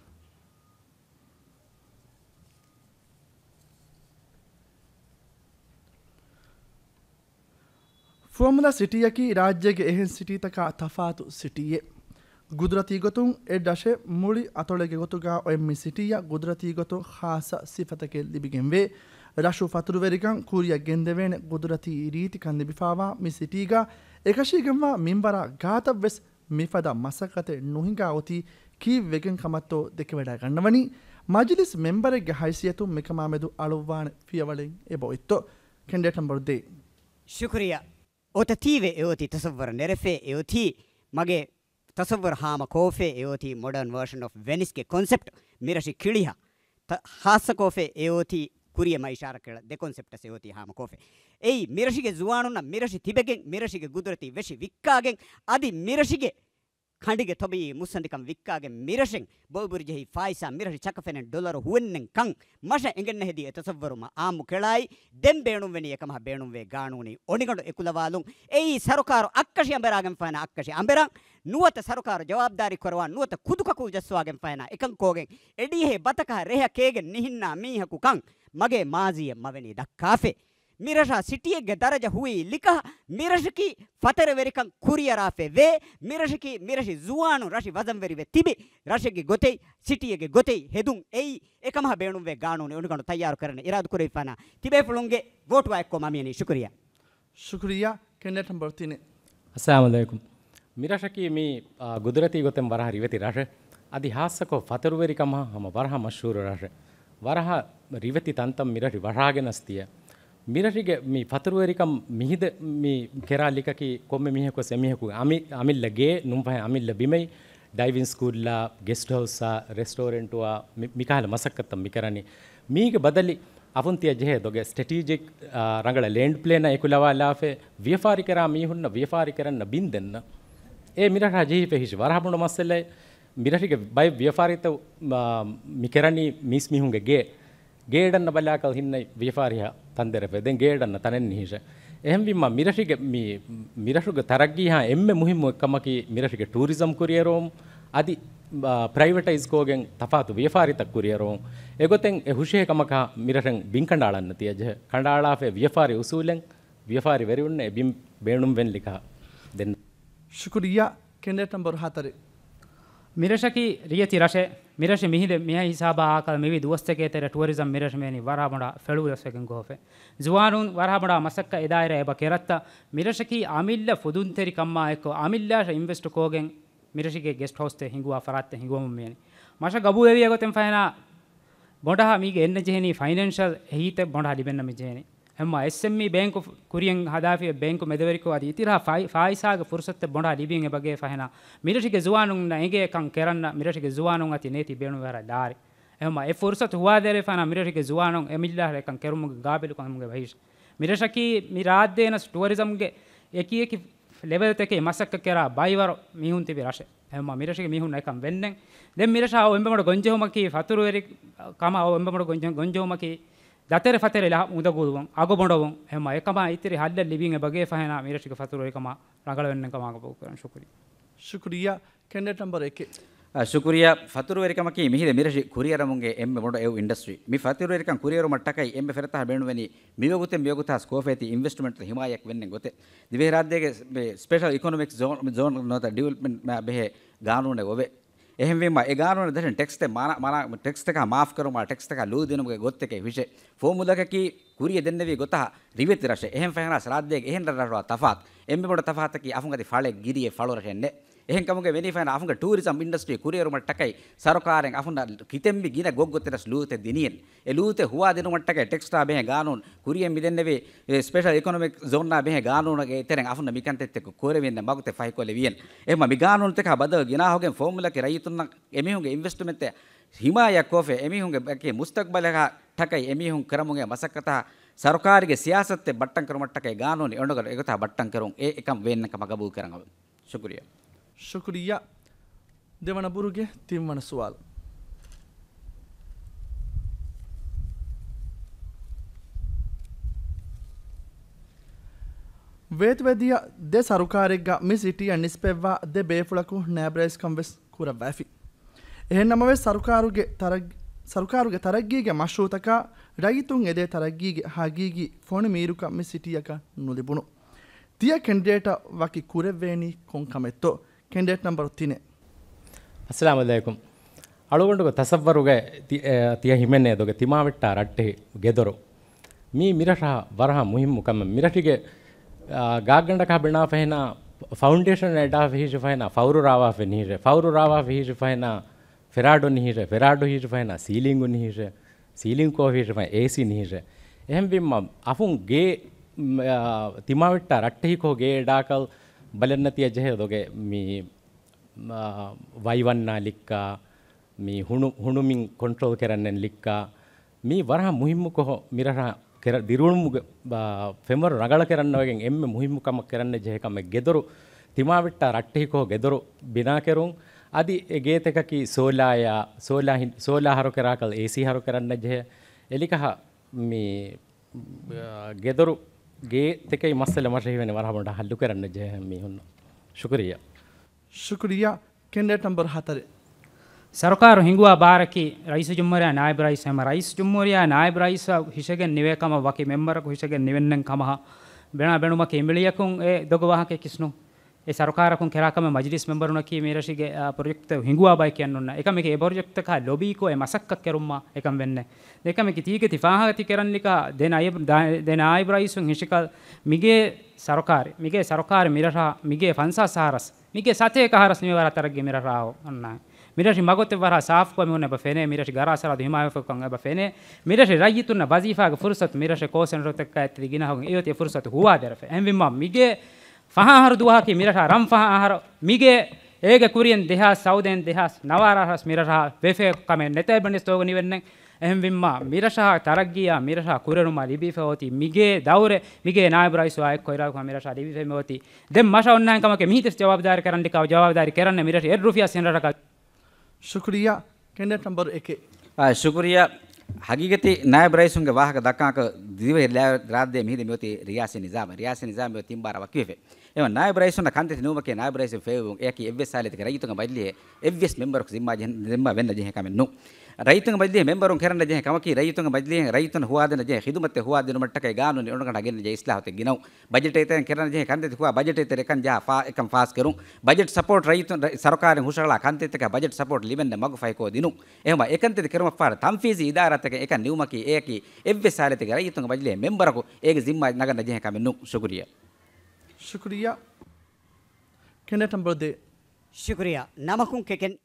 ފުވައްމުލައް ސިޓީއަކީ ރާއްޖޭގެ އެހެން ސިޓީތަކާ ތަފާތު ސިޓީއެއް. ގުދުރަތީ ގޮތުން އެ ރަށެއް މުޅި އަތޮޅެއްގެ ގޮތުގަ އޮތް މި ސިޓީއަށް ގުދުރަތީ ގޮތުން ޚާއްޞަ ސިފަތަކެއް ލިބިގެންވޭ. ރަށު ފަތުރުވެރިކަން ކުރިއަށް ގެންދެވޭނެ ގުދުރަތީ ރީތިކަން ލިބިފާވާ މި ސިޓީގަ އެކަށީގެންވާ މިންވަރާ ގާތަށްވެސް މިފަދަ މަސައްކަތެއް ނުހިނގާ އޮތީ ކީއްވެގެން ކަމަށްތޯ ދެކެވަޑައިގަންނަވަނީ. މަޖިލިސް މެންބަރެއްގެ ހައިސިއްޔަތުން މިކަމާމެދު އަޅުއްވާނެ ފިޔަވަޅެއް އެބައޮތްތޯ؟ ކެނޑިޑޭޓް ނަމްބަރު ދޭއް. ޝުކުރިއްޔާ. އޮތަތީވެ އެއޮތީ ތަސައްވަރު ނެރެފޭ އެއޮތީ މަގޭ ތަސައްވަރު ހާމަ ކޯފޭ އެއޮތީ މޮޑަރން ވަރޝަން އޮފް ވެނިސްގެ ކޮންސެޕްޓް މިރަށި ކިޅިހާ ތަ-، ޚާއްޞަކޯފޭ އެއޮތީ ކުރިއަށް މަ އިޝާރަތްކުރާ ދެ ކޮންސެޕްޓަސް އެއޮތީ ހާމަ ކޯފޭ. އެއީ މިރަށިގެ ޒުވާނުންނަށް މިރަށި ތިބެގެން މިރަށިގެ ގުދުރަތީ ވެށި ވިއްކާގެން އަދި މިރަށިގެ ކަނޑިގެ ތޮބީއީ މުއްސަނދިކަން ވިއްކާގެން މިރަށެން ބޮއިބުރިޖެހި ފާއިސާ މިރަށި ޗަކަފެނެއް ޑޮލަރު ހުވެންނެން ކަން މަށަށް އެނގެންނަ ހެދި އެ ތަސައްވަރު މަ އާއްމު ކެޅާއި ދެން ބޭނުންވެނީ އެކަމަށް ބޭނުންވޭ ގާނޫނީ އޮނިގަނޑު އެކުލަވާލުން. އެއީ ސަރުކާރު އަށްކަށި އަނބެރާގެން ފަހެނަ އަށްކަށި އަނބެރާން ނުވަތަ ސަރުކާރު ޖަވާބުދާރީ ކުރަވާ ނުވަތަ ކުދުކަކުލު ޖައްސުވާގެން ފަހެނަ އެކަން ކޯގެން އެޑީހޭ ބަތަކަހަ ރެހަ ކޭގެން ނިހިންނާ މީހަކު ކަން މަގޭ މާޒީއެއް މަވެނީ ދައްކާފޭ. މިރަށާ ސިޓީއެއްގެ ދަރަޖަ ހުވީ ލިކަހަ، މިރަށަކީ ފަތަރުވެރިކަން ކުރިއަރާފައި ވޭ، މިރަށަކީ މިރަށި ޒުވާނު ރަށި ވަޒަންވެރިވެ ތިބި ރަށެއްގެ ގޮތެއް، ސިޓީއެއްގެ ގޮތެއް ހެދުން އެއީ، އެކަމަހަ ބޭނުންވޭ ގާނޫނީ އޮނިގަނޑު ތައްޔާރު ކުރަން އިރާދަ ކުރެވިފާނަ ތިބޭފުޅުންގެ ވޯޓު އައެއްކޮށް މަ މިޔަނީ. ޝުކުރިއްޔާ. ޝުކުރިއްޔާ. ކެނޑިޑޭޓް ނަމްބަރު ތިނެއް. އައްސަލާމު ޢަލައިކުމް. މިރަށަކީ މި، އާ، ގުދުރަތީ ގޮތެއް ވަރަހަ ރިވެތި ރަށެއް. އަދި ހާއްސަކޮށް ފަތަރުވެރިކަމަށް ހަމަ ވަރަހަ މަޝްހޫރު ރަށެއް. ވަރަހަ ރިވެތި ތަންތަން މިރަށި ވަށާގެނަސް ދިޔަ. މިރަށިގެ މި ފަތުރުވެރިކަން މިހިދަ މި ކެރާ ލިކަކީ ކޮންމެ މީހަކުވެސް އެމީހަކު އަމި-، އަމިއްލަ ގޭ ނުންފަހެ އަމިއްލަ ބިމެއް، ޑައިވިން ސްކޫލްއާ، ގެސްޓް ހައުސްއާ، ރެސްޓޯރެންޓުއާ، މި-، މިކަހަލަ މަސައްކަތްތައް މިކަރަނީ. މީގެ ބަދަލި އަފުން ތިޔަ ޖެހޭ ދޮގެއް ސްޓްރެޓީޖިކް، އާ، ރަނގަޅަށް ލޭންޑް ޕްލޭނަށް އެކުލަވާލާފައި، ވިޔަފާރި ކެރާ މީހުންނަށް ވިޔަފާރި ކެރަންނަށް ބިން ދެންނަ. އޭ މިރަށާ ޖެހިފަ ހިށި ވަރަހަ ބޮޑު މައްސަލައެއް. މިރަށިގެ ބައެއް ވިޔަފާރިތައް، އާ، މި ކެރަނީ މީސް މީހުންގެ ގޭ. ގޭ އެޑަންނަ ބަލާކަލް ހިންނައި ވިޔަފާރިހާ ތަންދެރަފެ. ދެން ގޭ އެޑަންނަ ތަނެއް ނިހިށެ. އެހެންވީމަ މިރަށިގެ މި، މިރަށުގެ ތަރައްގީހާ އެންމެ މުހިއްމު އެއްކަމަކީ މިރަށިގެ ޓޫރިޒަމް ކުރިއެރުވުން. އަދި، އާ، ޕްރައިވެޓައިޒް ކޯގެން ތަފާތު ވިޔަފާރިތައް ކުރިއެރުވުން. އެގޮތެއް އެ ހުށޭ ކަމަކާ މިރަށެން ބިން ކަނޑާޅަން ނެތިއަޖެހެ. ކަނޑާޅާފައި ވިޔަފާރި އުސޫލެން ވިޔަފާރި ވެރިވުންނެ އެ ބިން ބޭނުންވެން ލިކާ ދެން. ޝުކުރިއްޔާ. ކެނޑިޑޭޓް ނަމްބަރު ހަތަރެއް. މިރަށަކީ ރިޔެތި ރަށެއް. މިރަށި މިހިރެ މިހާ ހިސާބާ އާކަލް މިވީ ދުވަސްތަކެއް ތެރެ ޓުއަރިޒަމް މިރަށި މޭނި ވަރާ ބޮޑާ ފެޅުވެސްވެގެން ގޮހޮފެ. ޒުވާނުން ވަރާ ބޮޑާ މަސައްކަ އެދާއިރަ އެބަ ކެރައްތަ. މިރަށަކީ އަމިއްލަ ފުދުންތެރި ކަމާ އެއްކޮ އަމިއްލާށަށް އިންވެސްޓް ކޯގެން މިރަށިގެ ގެސްޓް ހައުސްތެއް ހިނގުވާ ފަރާތްތެއް ހިނގުވަމުން މިޔަނި. މަށަށް ގަބޫލެވި އެގޮތެން ފަހެނާ ބޮނޑަހަ މީގެ އެންނަ ޖެހެނީ ފައިނޭންޝަލް އެހީތެއް ބޮނޑަހަ ލިބެންނަ މި ޖެހެނީ. އެހެންމަ އެސްއެމްއީ ބޭންކު ކުރިއަށް ހަދާފި ބޭންކު މެދުވެރިކޮށް އަދި އިތިރާ ފައި-، ފާއިސާގެ ފުރުސަތެއް ބޮނޑަހަ ލިބިން އެބަގޭ ފަހެނާ މިރަށިގެ ޒުވާނުންނަށް އެނގޭ ކަން ކެރަންނަ މިރަށިގެ ޒުވާނުން އަތި ނޭތި ބޭނުންވެރަށް ލާރި. އެހެންމަ އެ ފުރުސަތު ހުވާދެރޭ ފަހެނާ މިރަށިގެ ޒުވާނުން އެ މިއްލާހަށް އެކަން ކެރުމުގެ ގާބިލުކަން ހަމުގެ ވަހީޝް. މިރަށަކީ މި ރާއްދޭނަސް ޓުއަރިޒަމްގެ އެކި އެކި ލެވެލްތަކެއް މަސައްކަތް ކެރާ ބައިވަރު މީހުން ތިބި ރަށެއް. އެހެންމަ މިރަށުގެ މީހުން އެކަން ވެންނެން. ދެން މިރަށާ އޮ އެނބެމޮޑު ގޮންޖެހުމަކީ ފަތުރުވެރި ކަމަށް އޮ އެނބެމޮޑު ގޮންޖެ-، ގޮންޖެހުމަކީ ދަތެރެ ފަތެރެ ލަހަ އުނދަގޫލުވުން، އަގު ބޮޑުވުން. އެހެންމަ އެކަމާ އިތިރި ހައްލެއް ލިބިން އެބަގޭ ފަހެނާ މިރަށުގެ ފަތުރުވެރިކަމާ ރަނގަޅުވެންނެން ކަމާ ގަބޫލުކުރަން. ޝުކުރިއްޔާ. ޝުކުރިއްޔާ. ކެނޑިޑޭޓް ނަމްބަރު އެކެއް. އާ، ޝުކުރިއްޔާ. ފަތުރުވެރިކަމަކީ މިހިރެ މިރަށި ކުރިއަރަމުންގެ އެންމެ ބޮޑު އެއް އިންޑަސްޓްރީ. މި ފަތުރުވެރިކަން ކުރިއެރުމަށްޓަކައި އެންމެ ފެރަތަހަ ބޭނުންވެނީ މިވަގުތެއް މިވަގުތާސް ކޯފޭތި އިންވެސްޓްމަންޓް ހިމާޔަތް ވެންނެ ގޮތެއް. ދިވެހިރާއްޖޭގެ ސްޕެ-، ސްޕެޝަލް އިކޮނޮމިކް ޒޯން، ޒޯން ނުވަތަ ޑިވެލޮޕްމަންޓް ބެހޭ ގާނޫނެއް އޮވެ. އެހެންވީމަ އެ ގާނޫނަށް ދަށިން ޓެކްސްތެއް މާ-، މާ-، ޓެކްސްތަކާ މާފް ކުރުމާ ޓެކްސްތަކާ ލޫ ދިނުމުގެ ގޮތްތަކެއް ހުށެ. ފޯމުލަކަކީ ކުރިޔަށް ދެންނެވި ގޮތަށް ރިވެތި ރަށެއް. އެހެން ފަހެނާ ރާއްޖޭގެ އެހެން ރަށްރަށުގަ ތަފާތު. އެންމެ ބޮޑު ތަފާތަކީ އަފުން އަދި ފަޅެއް ގިރިއެއް ފަޅުރަށެއް ނެއް. އެހެން ކަމުގެ ވެނީ ފަހެނާ އަފުންގެ ޓޫރިޒަމް އިންޑަސްޓްރީ ކުރިއެރުމަށްޓަކައި ސަރުކާރެއް އަފުންނަށް ކިތެންވި ގިނަ ގޮށްގޮތެއް ރަސް ލޫތެއް ދިނިއެއް. އެ ލޫތެއް ހުވާ ދިނުމަށްޓަކައި ޓެކްސްޓާ ބެހޭ ގާނޫނު ކުރިއެއް މިދެންނެވި، އެ، ސްޕެޝަލް އިކޮނޮމިކް ޒޯންނާ ބެހޭ ގާނޫނުގެ ތެރެއިން އަފުންނަށް މިކަންތައްތަކު ކުރެވިން މަގުތެއް ފަހިކޮށްލެވިއެން. އެހެންމަ މި ގާނޫނުތަކާ ބަދަލު ގިނާހުގެން ފޯމުލަކީ ރައްޔިތުންނަށް އެމީހުންގެ އިންވެސްޓްމަންޓެއް ހިމާޔަތްކޮށްފަ، އެމީހުންގެ އެކޭ މުސްތަގްބަލަކަށްޓަކައި އެމީހުން ކުރަމުގެ މަސައްކަތާ ސަރުކާރުގެ ސިޔާސަތެއް ބައްޓަންކުރުމަށްޓަކައި ގާނޫނު އެންޑަކަށް އެގޮތާ ބައްޓަންކުރުން އެ އެކަން ވޭންނަ ކަމަށް ގަބޫލުކުރަން އަވެ. ޝުކުރިއްޔާ. ޝުކުރިއްޔާ. ދެވަނަ ބުރުގެ ތިންވަނަ ސުވާލު. ވޭތުވެދިޔަ ދެ ސަރުކާރެއްގަ މި ސިޓީއަށް ނިސްބަތްވާ ދެ ބޭފުޅަކު ނާއިބް ރައީސްކަން ވެސް ކުރައްވައިފި. އެހެންނަމަވެސް، ސަރުކާރުގެ ތަރައް-، ސަރުކާރުގެ ތަރައްގީގެ މަޝްރޫއުތަކާ ރައްޔިތުން އެދޭ ތަރައްގީގެ ހަގީގީ ފޮނި މީރުކަން މި ސިޓީއަކަށް ނުލިބުނު. ތިޔަ ކެންޑިޑޭޓަށް ވަކި ކުރެއްވޭނީ ކޮން ކަމެއްތޯ؟ ކެންޑިޑޭޓް ނަމްބަރު ތިނެއް. އައްސަލާމު ޢަލައިކުމް. އަޅުގަނޑުގެ ތަސައްވަރުގައި ތި-، އެ، ތިޔަ ހިމެނޭ ދޮގެ ތިމާވެއްޓާ ރައްޓެހި ގެދޮރު. މީ މިރަށާ ވަރަހަ މުހިއްމު ކަމެއް. މިރަށިގެ، އާ، ގާގަނޑަކާ ބިނާ ފަހެނާ ފައުންޑޭޝަން އެޑާ ފިހިށި ފަހެނާ ފައުރު ރާވާ ފެ ނިހިށެ. ފައުރު ރާވާ ފިހިށި ފަހެނާ ފެރާޑު ނިހިށެ. ފެރާޑު ހިށި ފަހެނާ ސީލިންގު ނިހިށެ. ސީލިން ކޯ ހިށި ފަހެނާ އޭސީ ނިހިށެ. އެހެންވީމަ އަފުން ގޭ، މް، އާ، ތިމާވެއްޓާ ރައްޓެހިކޯ ގޭ އެޑާކަލް ބަލަންނަތިޔަ ޖެހޭ ދޮގެ މީ އާ، ވައިވަންނާ ލިއްކާ، މި ހުނު-، ހުނުމިން ކޮންޓްރޯލް ކެރަންނެން ލިއްކާ، މީ ވަރަހަ މުހިއްމު ކޮހޮ މިރަށަށް ކެރަ-، ދިރުނުމުގެ، އާ، ފެންވަރު ރަނގަޅަށް ކެރަންނަވެގެން އެންމެ މުހިއްމު ކަމަށް ކެރަންނެ ޖެހޭ ކަމެއް ގެދޮރު، ތިމާވެއްޓާ ރައްޓެހި ކޮހޮ ގެދޮރު ބިނާކެރުން، އަދި އެ ގޭތަކަކީ ސޯލާޔާ، ސޯލާ ހި-، ސޯލާ ހަރުކެރާކަލް އޭސީ ހަރުކެރަންނަށް ޖެހޭ، އެލިކަހަ މި ގެދޮރު ގޭތެކެއް މައްސަލަ މަށަށް ހިމެނޭ ވަރަށް ބޮޑަށް ހައްލު ކެރަންނަށް ޖެހޭ މީހުންނަށް. ޝުކުރިއްޔާ. ޝުކުރިއްޔާ. ކެންޑިޑޭޓް ނަމްބަރު ހަތަރެއް. ސަރުކާރު ހިނގުވާ ބާރަކީ ރައީސުލްޖުމްހޫރިއްޔާ ނާއިބު ރައީސް ހަމަ ރައީސުލްޖުމްހޫރިއްޔާ ނާއިބު ރައީސް ހިށެގެން ނިވޭ ކަމަށް ވަކި މެމްބަރަކު ހިށެގެން ނިވެންނެން ކަމަށް ބެނާ ބެނުމަކީ އެމްއެލްއޭއަކުން އެ ދޮގު ވާހަކަ ކިސްނު. އެ ސަރުކާރަކުން ކެރާ ކަމެއް މަޖިލީސް މެމްބަރުންނަކީ މި ރަށުގެ، އާ، ޕްރޮޖެކްޓްތައް ހިނގުވާ ބައެއް ކިޔަން ނޫން. އެކަމަކީ އެ ޕްރޮޖެކްޓްތަކާ ލޮބީކޮށް އެ މަސައްކަތް ކެރުމާ އެކަން ވެންނެ. އެކަމަކީ ތީގެ ތި ފާހަގަތި ކެރަންނިކާ ދެ ނާއިބް، ދާ-، ދެ ނާއިބް ރައީސުން ހިށިކަލް މިގޭ ސަރުކާރެއް، މިގޭ ސަރުކާރެއް މިރަށާ، މިގޭ ފަންސާސް އަހަރަސް، މިގޭ ސަތޭކަ އަހަރަސް މިވަރަށް ތަރައްގީ މިރަށާ އޮންނާނެ. މިރަށި މަގޮތެއް ވަރަށް ސާފުކޮށް މިހުން އެބަ ފެނޭ، މިރަށި ގަރާ ސަރަހައްދު ހިމާޔަތްކޮށްކަން އެބަ ފެނޭ. މިރަށި ރައްޔިތުންނަށް ވަޒީފާގެ ފުރުސަތު މިރަށެ ކޯލް ސެންޓަރުތަކާ އެތި ގިނަހަކުން އެއޮތި އެ ފުރުސަތު ހުވާދެރަފެ. އެހެންވީމަ މިގޭ ފަހަ އަހަރު ދުވަހަކީ މިރަށާ ރަން ފަހަ އަހަރު މިގޭ އޭގެ ކުރިއަށް ދެހާސް ސައުދޭން ދެހާސް ނަވާރަ އަހަރަސް މިރަށާ ވެފޭ ކަމެއް ނެތޭ ބަނޑިސް ތޯގަ ނިވެންނެ. އެހެންވީމާ، މިރަށާ ތަރައްގީއާ މިރަށާ ކުރެރުމާ ލިބިފަ އޮތީ މިގޭ ދައުރެއް، މިގޭ ނާއިބު ރައީސު އާއެއްކޮށް އިރާދަކުރާ މިރަށާ ލިބިފަ އޮތީ. ދެން މަށަށް އޮންނާހެން ކަމަކީ މިހިތަސް ޖަވާބުދާރި ކަރަން ލިކާ ޖަވާބުދާރި ކެރަން މިރަށި އެއް ރުފިޔާ ސެންޓަރަކަށް. ޝުކުރިއްޔާ. ކެނޑިޑޭޓް ނަމްބަރު އެކެއް. އާ، ޝުކުރިއްޔާ. ހަގީގަތީ ނާއިބު ރައީސުންގެ ވާހަކަ ދައްކާކަށް ދިވެހި ރާ-، ރާއްދޭ މިހިރީ މިއޮތީ ރިޔާސީ ނިޒާމެއް. ރިޔާސީ ނިޒާމް މިއޮތީ ތިން ބާރަށް ވަކިވެފަ. އެވަ ނާއިބު ރައީސުންނަށް ކަންތައްތައް ނިމުމަކީ ނާއިބު ރައީސުން ފޭބުން އެއަކީ އެއްވެސް ސާލީތަކެއް ރައްޔިތުންގެ މަޖިލީހެއް އެއްވެސް މެމްބަރަކު ޒިންމާ ޖެހެން-، ޒިންމާ ވެންނަ ޖެހޭ ކަމެއް ނޫން. ރައްޔިތުންގެ މަޖިލީހެއް މެމްބަރުން ކެރަން ޖެހޭ ކަމަކީ ރައްޔިތުންގެ މަޖިލީހެއް ރައްޔިތުން ހުވާދޭން ޖެހޭ ޚިދުމަތެއް ހުވާދިނުމަށްޓަކައި ގާނޫނީ އޮންނަގަނޑަށް ގެންނަ ޖެހޭ އިސްލާހުތެއް ގިނައު. ބަޖެޓޭ ތެރެ ކެރަން ޖެހޭ ކަންތައް ހުވާ ބަޖެޓޭ ތެރެ ކަން ޖަހާ ފާ-، އެކަން ފާސް ކެރުން. ބަޖެޓް ސަޕޯޓް ރައްޔިތުން ރަ-، ސަރުކާރެއް ހުށަހަޅާ ކަންތައްތަކަށް ބަޖެޓް ސަޕޯޓް ލިބެން މަގު ފަހިކޮށްދިނުން. އެހެންވެ އެކަންތައް ކެރުމަށްފަހު ތަންފީޒީ އިދާރާތަކަށް އެކަން ނިމުމަކީ އެއަކީ އެއްވެސް ސާލީތަކެއް ރައްޔިތުންގެ މަޖިލީހެއް މެމްބަރަކު އޭގެ ޒިންމާ ނަގަން ޖެހޭ ކަމެއް ނޫން. ޝުކުރިއްޔާ. ޝުކުރިއްޔާ. ކެނޑިޑޭޓް ނަމްބަރު ދޭއް. ޝުކުރިއްޔާ. ނަމަކުން ކެކެން،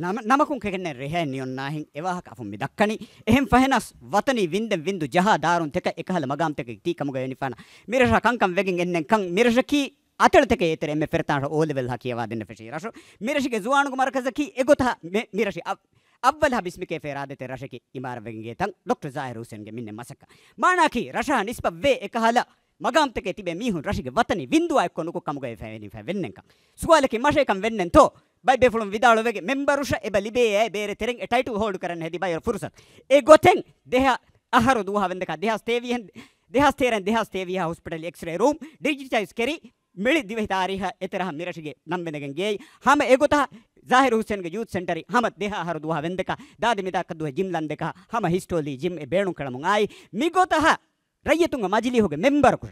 ނަމަ-، ނަމަކުން ކެކެންނެއް ރެހައެއް ނިޔޮންނާހެން އެވާހަކަ އަފުން މި ދައްކަނީ. އެހެން ފަހެނަސް ވަތަނީ ވިންދެން ވިންދު ޖަހާ ދާރުން ތެކަ އެކަހަލަ މަގާމްތަކެއް ތީ ކަމުގައި ވަނިފާނަ މިރަށަށް ކަންކަން ވެގެން އެންނެން ކަން މިރަށަކީ އަތޮޅުތަކެއް އެތެރެ އެންމެ ފެރަތާށް އޯ ލެވެލް ހަ ކިޔަވާދޭން ފެށި ރަށު. މިރަށިގެ ޒުވާނުގެ މަރުކަޒަކީ އެގޮތަށް މި-، މިރަށި އަ-، އައްވަލް ހަ ބިސްމިކޭ ފޭރާދެތެ ރަށެކި އިމާރަށްވެގެން ގޭތަން ޑޮކްޓަރ ޒާހިރު ހުސެންގެ މިންނެ މަސައްކަ. މާނާކީ ރަށާ ނިސްބަތްވޭ އެކަހަލަ މަގާމްތަކެއް ތިބޭ މީހުން ރަށިގެ ވަތަނި ވިންދުއާ އެއްކޮށް ނުކު ކަމުގައި ފެނިފަ ވެންނެންކަން. ސުވާލަކީ މަށޭކަން ވެންނެންތޯ؟ ބައެއް ބޭފުޅުން ވިދާޅުވެގެ މެމްބަރުށަ އެބަ ލިބޭ އޭ ބޭރެ ތެރެން އެ ޓައިޓުލް ހޯލްޑް ކަރަން ހެދި ބައިވަރު ފުރުސަތު. އެ ގޮތެން ދެހަ އަހަރު ދުވަހަށް ވެންދެކަ ދެހާސް ތޭވީހަ، ދެހާސް ތޭރަ ދެހާސް ތޭވީހަ ހޮސްޕިޓަލް އެކްސްރޭ ރޫމް ޑިޖިޓައިޒް ކެރި މިޅި ދިވެހި ތާރީހަށް އެތެރަހަ މިރަށިގެ ނަން ވެނދެގެން ގޭ ހަމަ އެގޮތަށް ޒާހިރު ހުސެންގެ ޔޫތް ސެންޓަރި ހަމަ ދެހަ އަހަރު ދުވަހަށް ވެންދެކަ ދާދި މިދާކަށް ދުވަހެއް ޖިމް ލަންދެކަ ހަމަ ހިސްޓޯލީ ޖިމް އެ ބޭނުން ކަޅަމުން އާއި މިގޮތަށް ރައްޔިތުންގެ މަޖިލީހުގެ މެމްބަރަކު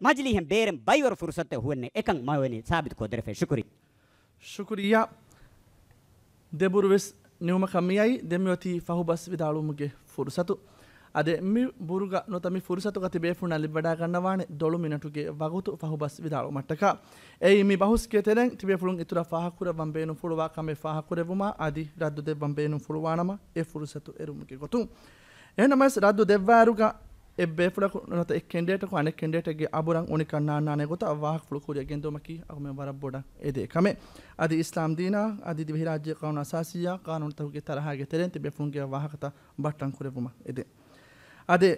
މަޖިލީހެން ބޭރެން ބައިވަރު ފުރުސަތެއް ހުވެންނެ އެކަން މަވެނީ ސާބިތު ކޮށްދެރެފޭ. ޝުކުރި. ޝުކުރިއްޔާ. ދެބުރުވެސް ނިމުމަކަށް މިއައީ ދެންމިއޮތީ ފަހުބަސް ވިދާޅުވުމުގެ ފުރުސަތު. އަދެ މި ބުރުގަ ނުވަތަ މި ފުރުސަތުގަ ތިބޭފުޅުންނަށް ލިބިވަޑައިގަންނަވާނެ ދޮޅު މިނެޓުގެ ވަގުތު ފަހުބަސް ވިދާޅުވުމަށްޓަކާ. އެއީ މި ބަހުސްގެ ތެރެއިން ތިބޭފުޅުން އިތުރަށް ފާހަގަކުރައްވަން ބޭނުންފުޅުވާ ކަމެއް ފާހަގަކުރެއްވުމާ އަދި ރައްދު ދެއްވަން ބޭނުންފުޅުވާނަމަ އެ ފުރުސަތު އެރުމުގެ ގޮތުން. އެހެންނަމަވެސް ރައްދު ދެއްވާއިރުގަ އެއް ބޭފުޅަކު ނުވަތަ އެއް ކެންޑިޑޭޓަކު އަނެއް ކެންޑިޑޭޓެއްގެ އަބުރަށް އުނިކަން ނާންނާނެ ގޮތަށް ވާހަކަފުޅު ކުރިއަށް ގެންދުމަކީ އަޅުގަނޑުމެން ވަރަށް ބޮޑަށް އެދޭ ކަމެއް. އަދި އިސްލާމް ދީނާ އަދި ދިވެހިރާއްޖޭ ޤާނޫނު އަސާސީއާ ޤާނޫނުތަކުގެ ތަރަހާގެ ތެރެއިން ތިބޭފުޅުންގެ ވާހަކަތައް ބައްޓަން ކުރެއްވުމަށް އެދޭ. އަދި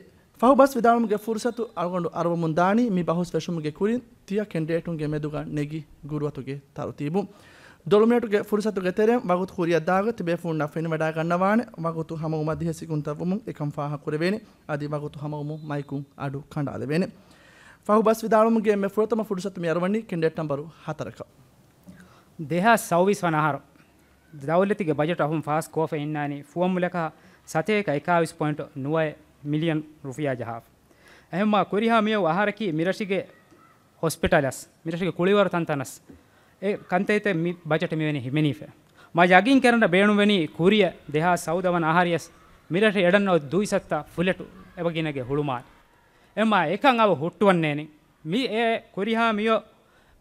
ފަހުބަސް ވިދާޅުމުގެ ފުރުސަތު އަޅުގަނޑު އަރުވަމުން ދާނީ މި ބަހުސް ފެށުމުގެ ކުރިން ތިޔަ ކެންޑިޑޭޓުންގެ މެދުގަ ނެގި ގުރުއަތުގެ ތަރުތީބު. ދޮޅުމިނެޓުގެ ފުރުސަތުގެ ތެރެއިން ވަގުތު ކުރިއަށް ދާގޮތް ތިބޭފުޅުންނަށް ފެނިވަޑައިގަންނަވާނެ ވަގުތު ހަމަވުމަށް ދިހަ ސިކުންތައް ވުމުން އެކަން ފާހަގަކުރެވޭނެ. އަދި ވަގުތު ހަމަވުމުން މައިކުން އަޑު ކަނޑާލެވޭނެ. ފަހުބަސް ވިދާޅުމުގެ އެންމެ ފުރަތަމަ ފުރުސަތު މި އަރުވަނީ ކެންޑިޑޭޓް ނަމްބަރު ހަތަރަކަށް. ދެހާސް ސައުވީސް ވަނަ އަހަރު ދައުލަތުގެ ބަޖެޓް އަހުން ފާސް ކޯފަ އިންނާނީ ފުވައްމުލަކަށް ސަތޭކަ އެކާވީސް ޕޮއިންޓު ނުވައެއް މިލިއަން ރުފިޔާ ޖަހާފަ. އެހެންމާ ކުރިހާ މިއައު އަހަރަކީ މިރަށުގެ ހޮސްޕިޓަލަސް، މިރަށުގެ ކުޅިވަރު ތަންތަނަސް އެ ކަންތައްތައް މި ބަޖެޓް މިވެނީ ހިމެނީފަ. މާ ޔަގީން ކެރަން ބޭނުންވެނީ ކުރިއަށް ދެހާސް ސައުދަ ވަނަ އަހަރިޔަސް މިރަށަށް އެޑަންނަ ދުއިސައްތަ ފުލެޓު އެބަ ގިނަގެ ހުޅުމާލެ. އެމާ އެކަން އަވަ ހުއްޓުވަންނޭނެ. މި އެ ކުރިހާ މިއޮ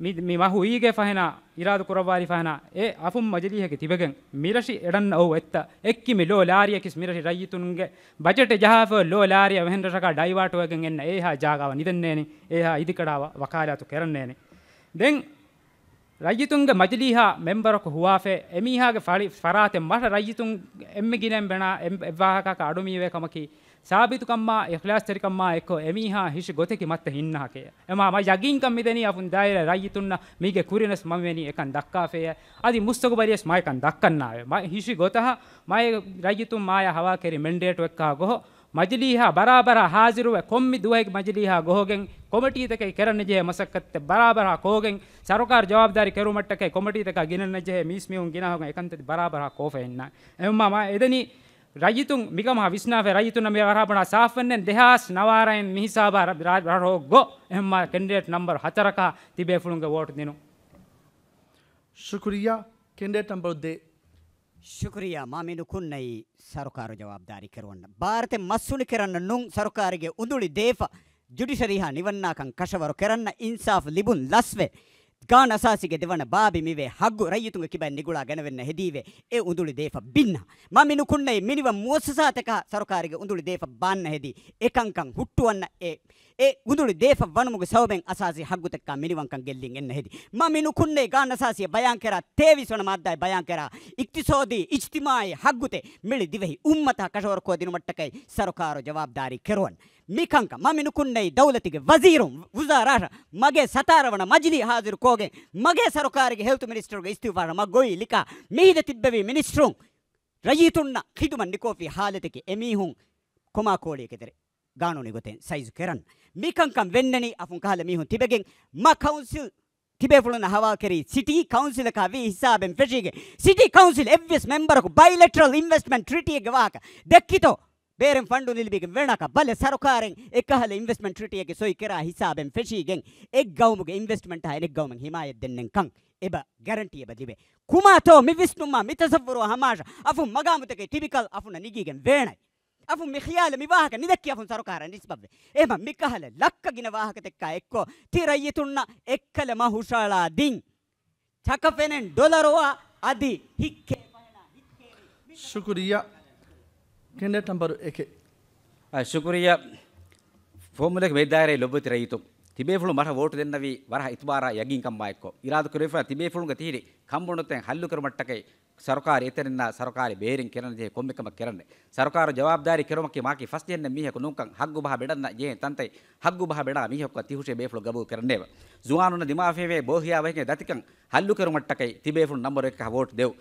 މި، މި މަހު އީގެ ފަހެނާ، އިރާދަ ކުރައްވާލި ފަހެނާ، އެ އަފުން މަޖިލީހަކެ ތިބެގެން މިރަށި އެޑަން އައު އެއްތަ އެއްކި މި ލޯ ލާރިޔަކިސް މިރަށި ރައްޔިތުންގެ ބަޖެޓެ ޖަހާފަ ލޯ ލާރިޔަ ވެހެން ރަށަކާ ޑައިވާޓުވެގެން އެންނަ އޭހާ ޖާގާ ނިދެންނޭނެ، އޭހާ އިދިކަޑާ ވަ-، ވަކާލާތު ކެރަންނޭނެ. ދެން ރައްޔިތުންގެ މަޖިލީހާ މެމްބަރަކު ހުވާފަ އެމީހާގެ ފަޅި ފަރާތެއް މަށަށް ރައްޔިތުން އެންމެ ގިނައިން ބެނާ އެއް-، އެއްވާހަކަކަށް އަޑުމީވޭ ކަމަކީ، ސާބިތުކަންމާ އިޚްލާސްތެރިކަންމާ އެއްކޮށް އެމީހާ ހިށި ގޮތެކި މައްތަ ހިންނާކެއް. އެމާ މަ ޔަގީންކަން މިދެނީ އަފުން ދާއިރާ ރައްޔިތުންނަށް މީގެ ކުރިނަސް މަންވެނީ އެކަން ދައްކާފައޭ. އަދި މުސްތަގުބަލިޔަސް މަ އެކަން ދައްކަންނާވެ. މަ ހިށި ގޮތަހަ މަ ރައްޔިތުން މާޔާ ހަވާކެރި މެންޑޭޓު އެއްކާ ގޮހޮ މަޖިލީހާ ބަރާބަރާ ހާޒިރުވެ ކޮންމެ ދުވަހެއްގެ މަޖިލީހާ ގޮހޮގެން ކޮމިޓީތަކަށް ކެރަންޖެހޭ މަސައްކަތްތައް ބަރާބަރާ ކޯގެން ސަރުކާރު ޖަވާބުދާރީ ކެރުމަށްޓަކައި ކޮމިޓީތަކާ ގިނަންނަޖެހޭ މީސްމީހުން ގިނަހަގަން އެކަންތައް ބަރާބަރާ ކޯފައިންނާ. އެހެންމާ މަ އެދެނީ ރައްޔިތުން މިކަމާ ވިސްނާފަ ރައްޔިތުންނަށް މި ވަރާބަނާ ސާފްވެންނެން ދެހާސް ނަވާރައިން މިހިސާބާ ރަ-، ރަ-، ރަށްރޯގޮ އެހެންމާ ކެންޑިޑޭޓް ނަމްބަރު ހަތަރަކާ ތިބޭފުޅުންގެ ވޯޓު ދިނުން. ޝުކުރިއްޔާ. ކެންޑިޑޭޓް ނަމްބަރު ދޭ. ޝުކުރިއްޔާ. މާ މި ނުކުންނައީ ސަރުކާރު ޖަވާބުދާރީ ކެރުވަންނަ. ބާރަތެއް މަސްހުނި ކެރަންނަ ނޫން ސަރުކާރުގެ އުނދުޅި ދޭފަ ޖުޑިޝަރީހާ ނިވަންނާކަން ކަށަވަރު ކެރަންނަ އިންސާފް ލިބުން ލަސްވެ. ގާނޫނު އަސާސީގެ ދެވަނަ ބާބެއް މިވޭ ހައްގު ރައްޔިތުންގެ ކިބައިން ނިގުޅާ ގަނެވެންނަށް ހެދީވޭ އެ އުނދުޅި ދޭފަ ބިންނަ. މަ މި ނުކުންނައި މިނިވަން މުއައްސަސާތަކާ ސަރުކާރުގެ އުނދުޅި ދޭފަ ބާންނަ ހެދީ އެކަންކަން ހުއްޓުވަންނަ އެ އެ އުނދުޅި ދޭފަ ވަނުމުގެ ސަބަބެން އަސާސީ ހައްގުތަކާ މިނިވަންކަން ގެއްލިން އެންނަ ހެދި. މަ މި ނުކުންނައި ގާނޫނު އަސާސީ ބަޔާންކެރާ ތޭވީސް ވަނަ މާއްދާއި ބަޔާންކެރާ އިޤްތިޞާދީ، އިޖްތިމާޢީ ހައްގުތެއް މިޅި ދިވެހި އުއްމަތާ ކަށަވަރުކޮށް ދިނުމަށްޓަކައި ސަރުކާރު ޖަވާބުދާރީ ކެރުވަން. މިކަންކަން މަ މި ނުކުންނައި ދައުލަތުގެ ވަޒީރުން، ވުޒާރާ މަގޭ ސަތާރަ ވަނަ މަޖިލީ ހާޒިރު ކޯގެން މަގޭ ސަރުކާރުގެ ހެލްތު މިނިސްޓަރުގެ އިސްތިއުފާ މަ ގޮވީ ލިކާ މިހިދަ ތިއްބެވި މިނިސްޓަރުން ރައްޔިތުންނަށް ޚިދުމަތް ނިކުމެފި ހާލަތަކީ އެމީހުން ކޮމާ ކޯޅިއެކެ ދެރެ ގާނޫނީ ގޮތެއް ސައިޒު ކެރަން. މިކަންކަން ވެންނަނީ އަފުން ކަހަލަ މީހުން ތިބެގެން މަ ކައުންސިލް ތިބޭފުޅުންނަށް ހަވާލުކެރީ ސިޓީ ކައުންސިލަކާ ވީ ހިސާބެން ފެށީގެން ސިޓީ ކައުންސިލް އެއްވެސް މެމްބަރަކު ބައިލެޓްރަލް އިންވެސްޓްމަންޓް ޓްރިޓީއެއްގެ ވާހަކަ ދެއްކިތޯ؟ ބޭރެން ފަންޑު ނިލިބިގެން ވެނަކަ ބަލެ ސަރުކާރެން އެކަހަލަ އިންވެސްޓްމަންޓް ޓްރިޓީއެއްގެ ސޮއި ކެރާ ހިސާބެން ފެށީގެން އެއްގައުމުގެ އިންވެސްޓްމަންޓާ އެނެއްގައުމެން ހިމާޔަތް ދެންނެންކަން އެބަ ގެރަންޓީ އެބަ ލިބޭ. ކުމާތޯ މި ވިސްނުމާ މި ތަސައްވުރު ހަމާށަ އަފުން މަގާމުތަކެއް ޓިޕިކަލް އަފުންނަށް ނިގީގެން ވޭނައި. އަފުން މި ޚިޔާލަށް މި ވާހަކަ ނިދައްކި އަފުން ސަރުކާރަށް ނިސްބަތްވެ. އެހެމަ މިކަހަލަ ލައްކަ ގިނަ ވާހަކަތަކާ އެއްކޮށް ތި ރައްޔިތުންނަށް އެއްކަލަ މަ ހުށައަޅާ ދިން. ޗަކަފެނެން ޑޮލަރުވާ އަދި ހިއްކޭ ފަހެނާ ހިއްކޭ މި ޝުކުރިއްޔާ. ކެންޑިޑޭޓް ނަމްބަރު އެކެއް. އަ، ޝުކުރިއްޔާ. ފޯމުލަކީ މެދާއިރައި ލޮބުވެތި ރައްޔިތުން. ތިބޭފުޅުން ވަރަށް ވޯޓު ދެންނެވީ ވަރަށް އިތުބާރާ ޔަގީންކަންމާ އެއްކޮށް. އިރާދަކުރެވިފަ ތިބޭފުޅުންގެ ތިހިރި ކަންބޮޑުތައް ހައްލުކުރުމަށްޓަކައި ސަރުކާރު އެތެރެންނާ ސަރުކާރު ބޭރިން ކެރަންޖެހޭ ކޮންމެ ކަމެއް ކެރަންނެ. ސަރުކާރު ޖަވާބުދާރީ ކެރުމަކީ މާކީ ފަސްޖެހެންނެއް މީހަކު ނޫންކަން ހައްގު ބަހަ ބެނޑަން ޖެހޭ ތަންތައް ހައްގު ބަހަ ބެނޑާ މީހަކު ތިހުށޭ ބޭފުޅު ގަބޫލު ކެރަންނޭވެ. ޒުވާނުންނަށް ދިމާވެފައިވޭ ބޯހިޔާވަހިގެން ދަތިކަން ހައްލުކެރުމަށްޓަކައި ތިބޭފުޅުން ނަމްބަރު އެކަކަށް ވޯޓު ދެވު.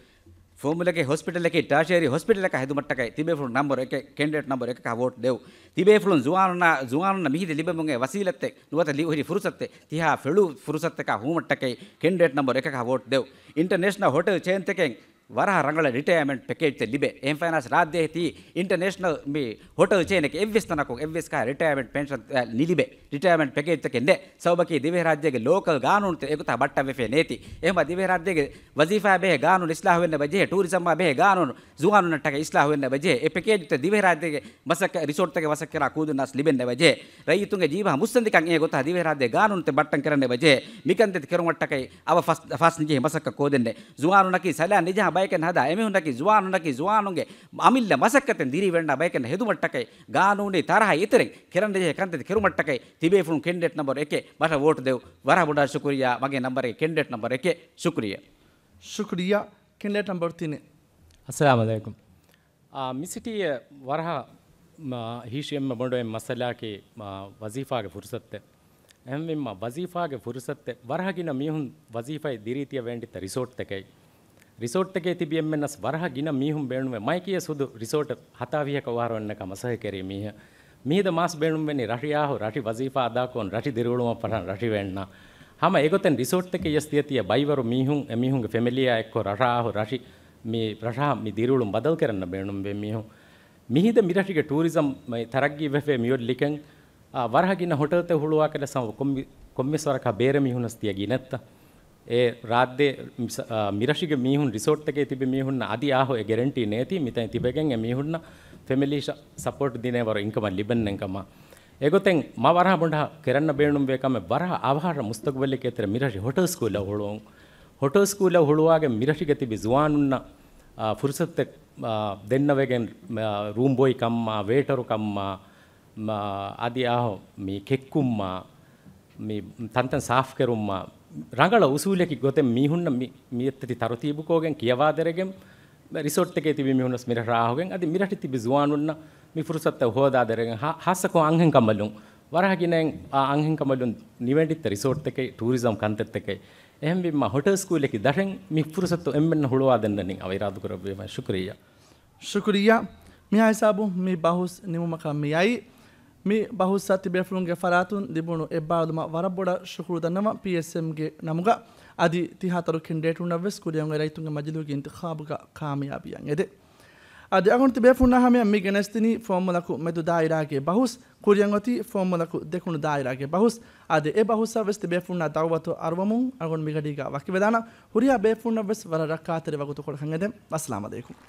ފޯމުލަގެ ހޮސްޕިޓަލަކީ ޓާޝިއަރީ ހޮސްޕިޓަލަކަށް ހެދުމަށްޓަކައި ތިބޭފުޅުން ނަމްބަރު އެކެއް ކެންޑިޑޭޓް ނަމްބަރު އެކަކަށް ވޯޓު ދެވު. ތިބޭފުޅުން ޒުވާނުންނާ، ޒުވާނުންނަށް މިހިރީ ލިބެމުން އެ ވަސީލަތެއް ނުވަތަ ލި-، ހިރި ފުރުސަތެއް ތިހާ ފެޅު ފުރުސަތަކާ ހޫމަށްޓަކައި ކެންޑިޑޭޓް ނަމްބަރު އެކަކަށް ވޯޓު ދެވު. އިންޓަރނޭޝަނަލް ހޮޓެލް ޗޭންތަކެއް ވަރަހަ ރަނގަޅަށް ރިޓަޔަރމަންޓް ޕެކޭޖްތައް ލިބޭ. އެހެން ފައިނާންސް ރާއްޖެ ތީ އިންޓަރނޭޝަނަލް މި ހޮޓެލް ޗޭނެއްގެ އެއްވެސް ތަނަކުން އެއްވެސް ކަހަ ރިޓަޔަރމަންޓް ޕެންޝަން، އަ، ނިލިބޭ. ރިޓަޔަރމަންޓް ޕެކޭޖްތަކެއް ނެ. ސަބަބަކީ ދިވެހިރާއްޖޭގެ ލޯކަލް ގާނޫނުތައް އެގޮތަށް ބައްޓަން ވެފައެއް ނޭތި. އެހެންވެ ދިވެހިރާއްޖޭގެ ވަޒީފާއާ ބެހޭ ގާނޫނު، އިސްލާހުވެންނަ ވެޖެހޭ، ޓޫރިޒަމްއާ ބެހޭ ގާނޫނު، ޒުވާނުންނަށްޓަކައި އިސްލާހުވެންނަ ވެޖެހޭ. އެ ޕެކޭޖްތައް ދިވެހިރާއްޖޭގެ މަސައްކަތް ރިސޯޓްތަކެއް މަސައްކަތް ކުދިންނަސް ލިބެންނަ ވެޖެހޭ. ރައްޔިތުންގެ ޖީބަށް މުއްސަނދިކަން އެ ގޮތަށް ދިވެހިރާއްޖޭ ގާނޫނުތައް ބައްޓަން ކެރަންނަ ވެޖެހޭ. މިކަންތައް ކެރުމަށްޓަކައި އަވަ ފަސް، ފަސް ނިޖެހި މަސައްކަތް ކޯދެންނެ. ޒުވާނުންނަކީ ސަލާ ނިޖަހާ ބަޔަކެއް ހަދާ އެމީހުންނަކީ ޒުވާނުންނަކީ ޒުވާނުންގެ އަމިއްލަ މަސައްކަތެއް ދިރިވެންނަ ބަޔަކެއް ހެދުމަށްޓަކައި ގާނޫނީ ތަރަހަ އެތެރެން ކެރަން ނިޖެހޭ ކަންތައް ކެރުމަށްޓަކައި ތިބޭފުޅުން ކެންޑިޑޭޓް ނަމްބަރު އެކެއް ބަށަށް ވޯޓު ދެވު. ވަރަށް ބޮޑަށް ޝުކުރިއްޔާ. މަގޭ ނަމްބަރެއް ކެންޑިޑޭޓް ނަމްބަރު އެކެއް. ޝުކުރިއްޔާ. ޝުކުރިއްޔާ. ކެންޑިޑޭޓް ނަމްބަރު ތިނެއް. އައްސަލާމު ޢަލައިކުމް. އާ، މި ސިޓީއެއް ވަރަހަ، މާ، ހީށި އެންމެ ބޮޑު އެއް މައްސަލައަކީ، މާ، ވަޒީފާގެ ފުރުސަތެއް. އެހެންވީމާ، ވަޒީފާގެ ފުރުސަތެއް ވަރަހަ ގިނަ މީހުން ވަޒީފާއެއް ދިރީތީ ވޭންޑިއްތަ ރިސޯޓްތަކެއް. ރިސޯޓްތަކެއް ތިބި އެންމެންނަސް ވަރަހަ ގިނަ މީހުން ބޭނުންވޭ. މައިކިޔަސް ހުދު ރިސޯޓް ހަތާވީހަކަށް އަހަރު އަންނަކާ މަސައްކަތް ކެރި މީހެއް. މިހިދަ މާސް ބޭނުންވެނީ ރަށި އާހު، ރަށި ވަޒީފާ އަދާކޮށް، ރަށި ދިރިއުޅުމަށް ފަށަން ރަށި ވެންނަ. ހަމަ އެގޮތެން ރިސޯޓްތަކެއްޔަސް ތިޔަ ތިޔަ ބައިވަރު މީހުން، އެމީހުންގެ ފެމިލީއާ އެއްކޮށް ރަށަށް އާހު، ރަށި މި ރަށަށް މި ދިރިއުޅުން ބަދަލު ކެރަންނަ ބޭނުންވޭ މީހުން. މިހިދަ މިރަށިގެ ޓޫރިޒަމް ތަރައްގީ ވެފޭ މިއޮތް ލިކެން، އާ، ވަރަހަ ގިނަ ހޮޓެލްތައް ހުޅުވާކަލަ ސަމަ ކޮންމި-، ކޮންމެސް ވަރަކަށް ބޭރަ މީހުނަސް ތިޔަ ގިނައްތަ؟ އެ ރާއްދެ މިސ-، އާ، މިރަށިގެ މީހުން ރިސޯޓްތަކެއް ތިބި މީހުންނަށް އަދި އާހު އެ ގެރެންޓީ ނޭތީ މިތަން ތިބެގެން އެ މީހުންނަށް ފެމިލީ ޝަ-، ސަޕޯޓް ދިނޭ ވަރު އިންކަމަށް ލިބެންނެން ކަމަށް. އެގޮތެން މަ ވަރަހަ ބޮޑަށް ކެރަންނަ ބޭނުންވޭ ކަމެއް ވަރަހަ އަވަހަށް މުސްތަގުބަލެއްގެ ތެރެ މިރަށި ހޮޓެލް ސްކޫލަށް ހުޅުވުން. ހޮޓެލް ސްކޫލަށް ހުޅުވާގެން މިރަށިގެ ތިބި ޒުވާނުންނަށް، އާ، ފުރުސަތެއް، އާ، ދެންނަވެގެން، އާ، ރޫމް ބޯއި ކަމާ، ވޭޓަރު ކަމާ، މާ، އަދި އާހު މި ކެއްކުމާ، މި ތަންތަން ސާފް ކެރުމާ، ރަނގަޅަށް އުސޫލެކި ގޮތެއް މީހުންނަށް މި، މި އެއްތަތި ތަރުތީބުކޯގެން ކިޔަވާދެރެގެން، ރިސޯޓްތަކޭ ތިބި މީހުންނަސް މިރަށަށް އާހުގެން އަދި މިރަށި ތިބި ޒުވާނުންނަށް މި ފުރުސަތުތައް ހޯދާދެރެގެން ހާ-، ހާއްސަކޮށް އަންހެންކަނބަލުން ވަރަހަ ގިނައިން އާ އަންހެންކަނބަލުން ނިވެންޑިއްތަ ރިސޯޓްތަކެއް ޓޫރިޒަމް ކަންތައްތަކެއް. އެހެންވީމާ ހޮޓެލް ސްކޫލަކީ ދަށެން މި ފުރުސަތު އެންމެންނަށް ހުޅުވާދެންނަނީ އަވަ އިރާދުކުރެއްވީމަ. ޝުކުރިއްޔާ. ޝުކުރިއްޔާ. މިހާ ހިސާބުން މި ބަހުސް ނިމުމަކަށް މިއައީ. މި ބަހުސްއަށް ތިބޭފުޅުންގެ ފަރާތުން ލިބުނު އެއްބާރުލުމަށް ވަރަށް ބޮޑަށް ޝުކުރު ދަންނަވަން ޕީއެސްއެމްގެ ނަމުގަ. އަދި ތި ހަތަރު ކެންޑިޑޭޓުންނަށްވެސް ކުރިއަށް އޮތް ރައްޔިތުންގެ މަޖިލީހުގެ އިންތިޚާބުގަ ކާމިޔާބީއަށް އެދެ. އަދި އަޅުގަނޑު ތިބޭފުޅުންނާ ހަމަޔަށް މި ގެނެސްދިނީ ފޯމުލަކު މެދު ދާއިރާގެ ބަހުސް. ކުރިއަށް އޮތީ ފޯމުލަކު ދެކުނު ދާއިރާގެ ބަހުސް. އަދި އެ ބަހުސަށްވެސް ތިބޭފުޅުންނާ ދައުވަތު އަރުވަމުން އަޅުގަނޑު މިގަޑީގަ ވަކިވެދާނަން. ހުރިހާ ބޭފުޅުންނަށްވެސް ވަރަށް ރައްކާތެރި ވަގުތުކޮޅެއް އެދެން. އައްސަލާމު ޢަލައިކުމް.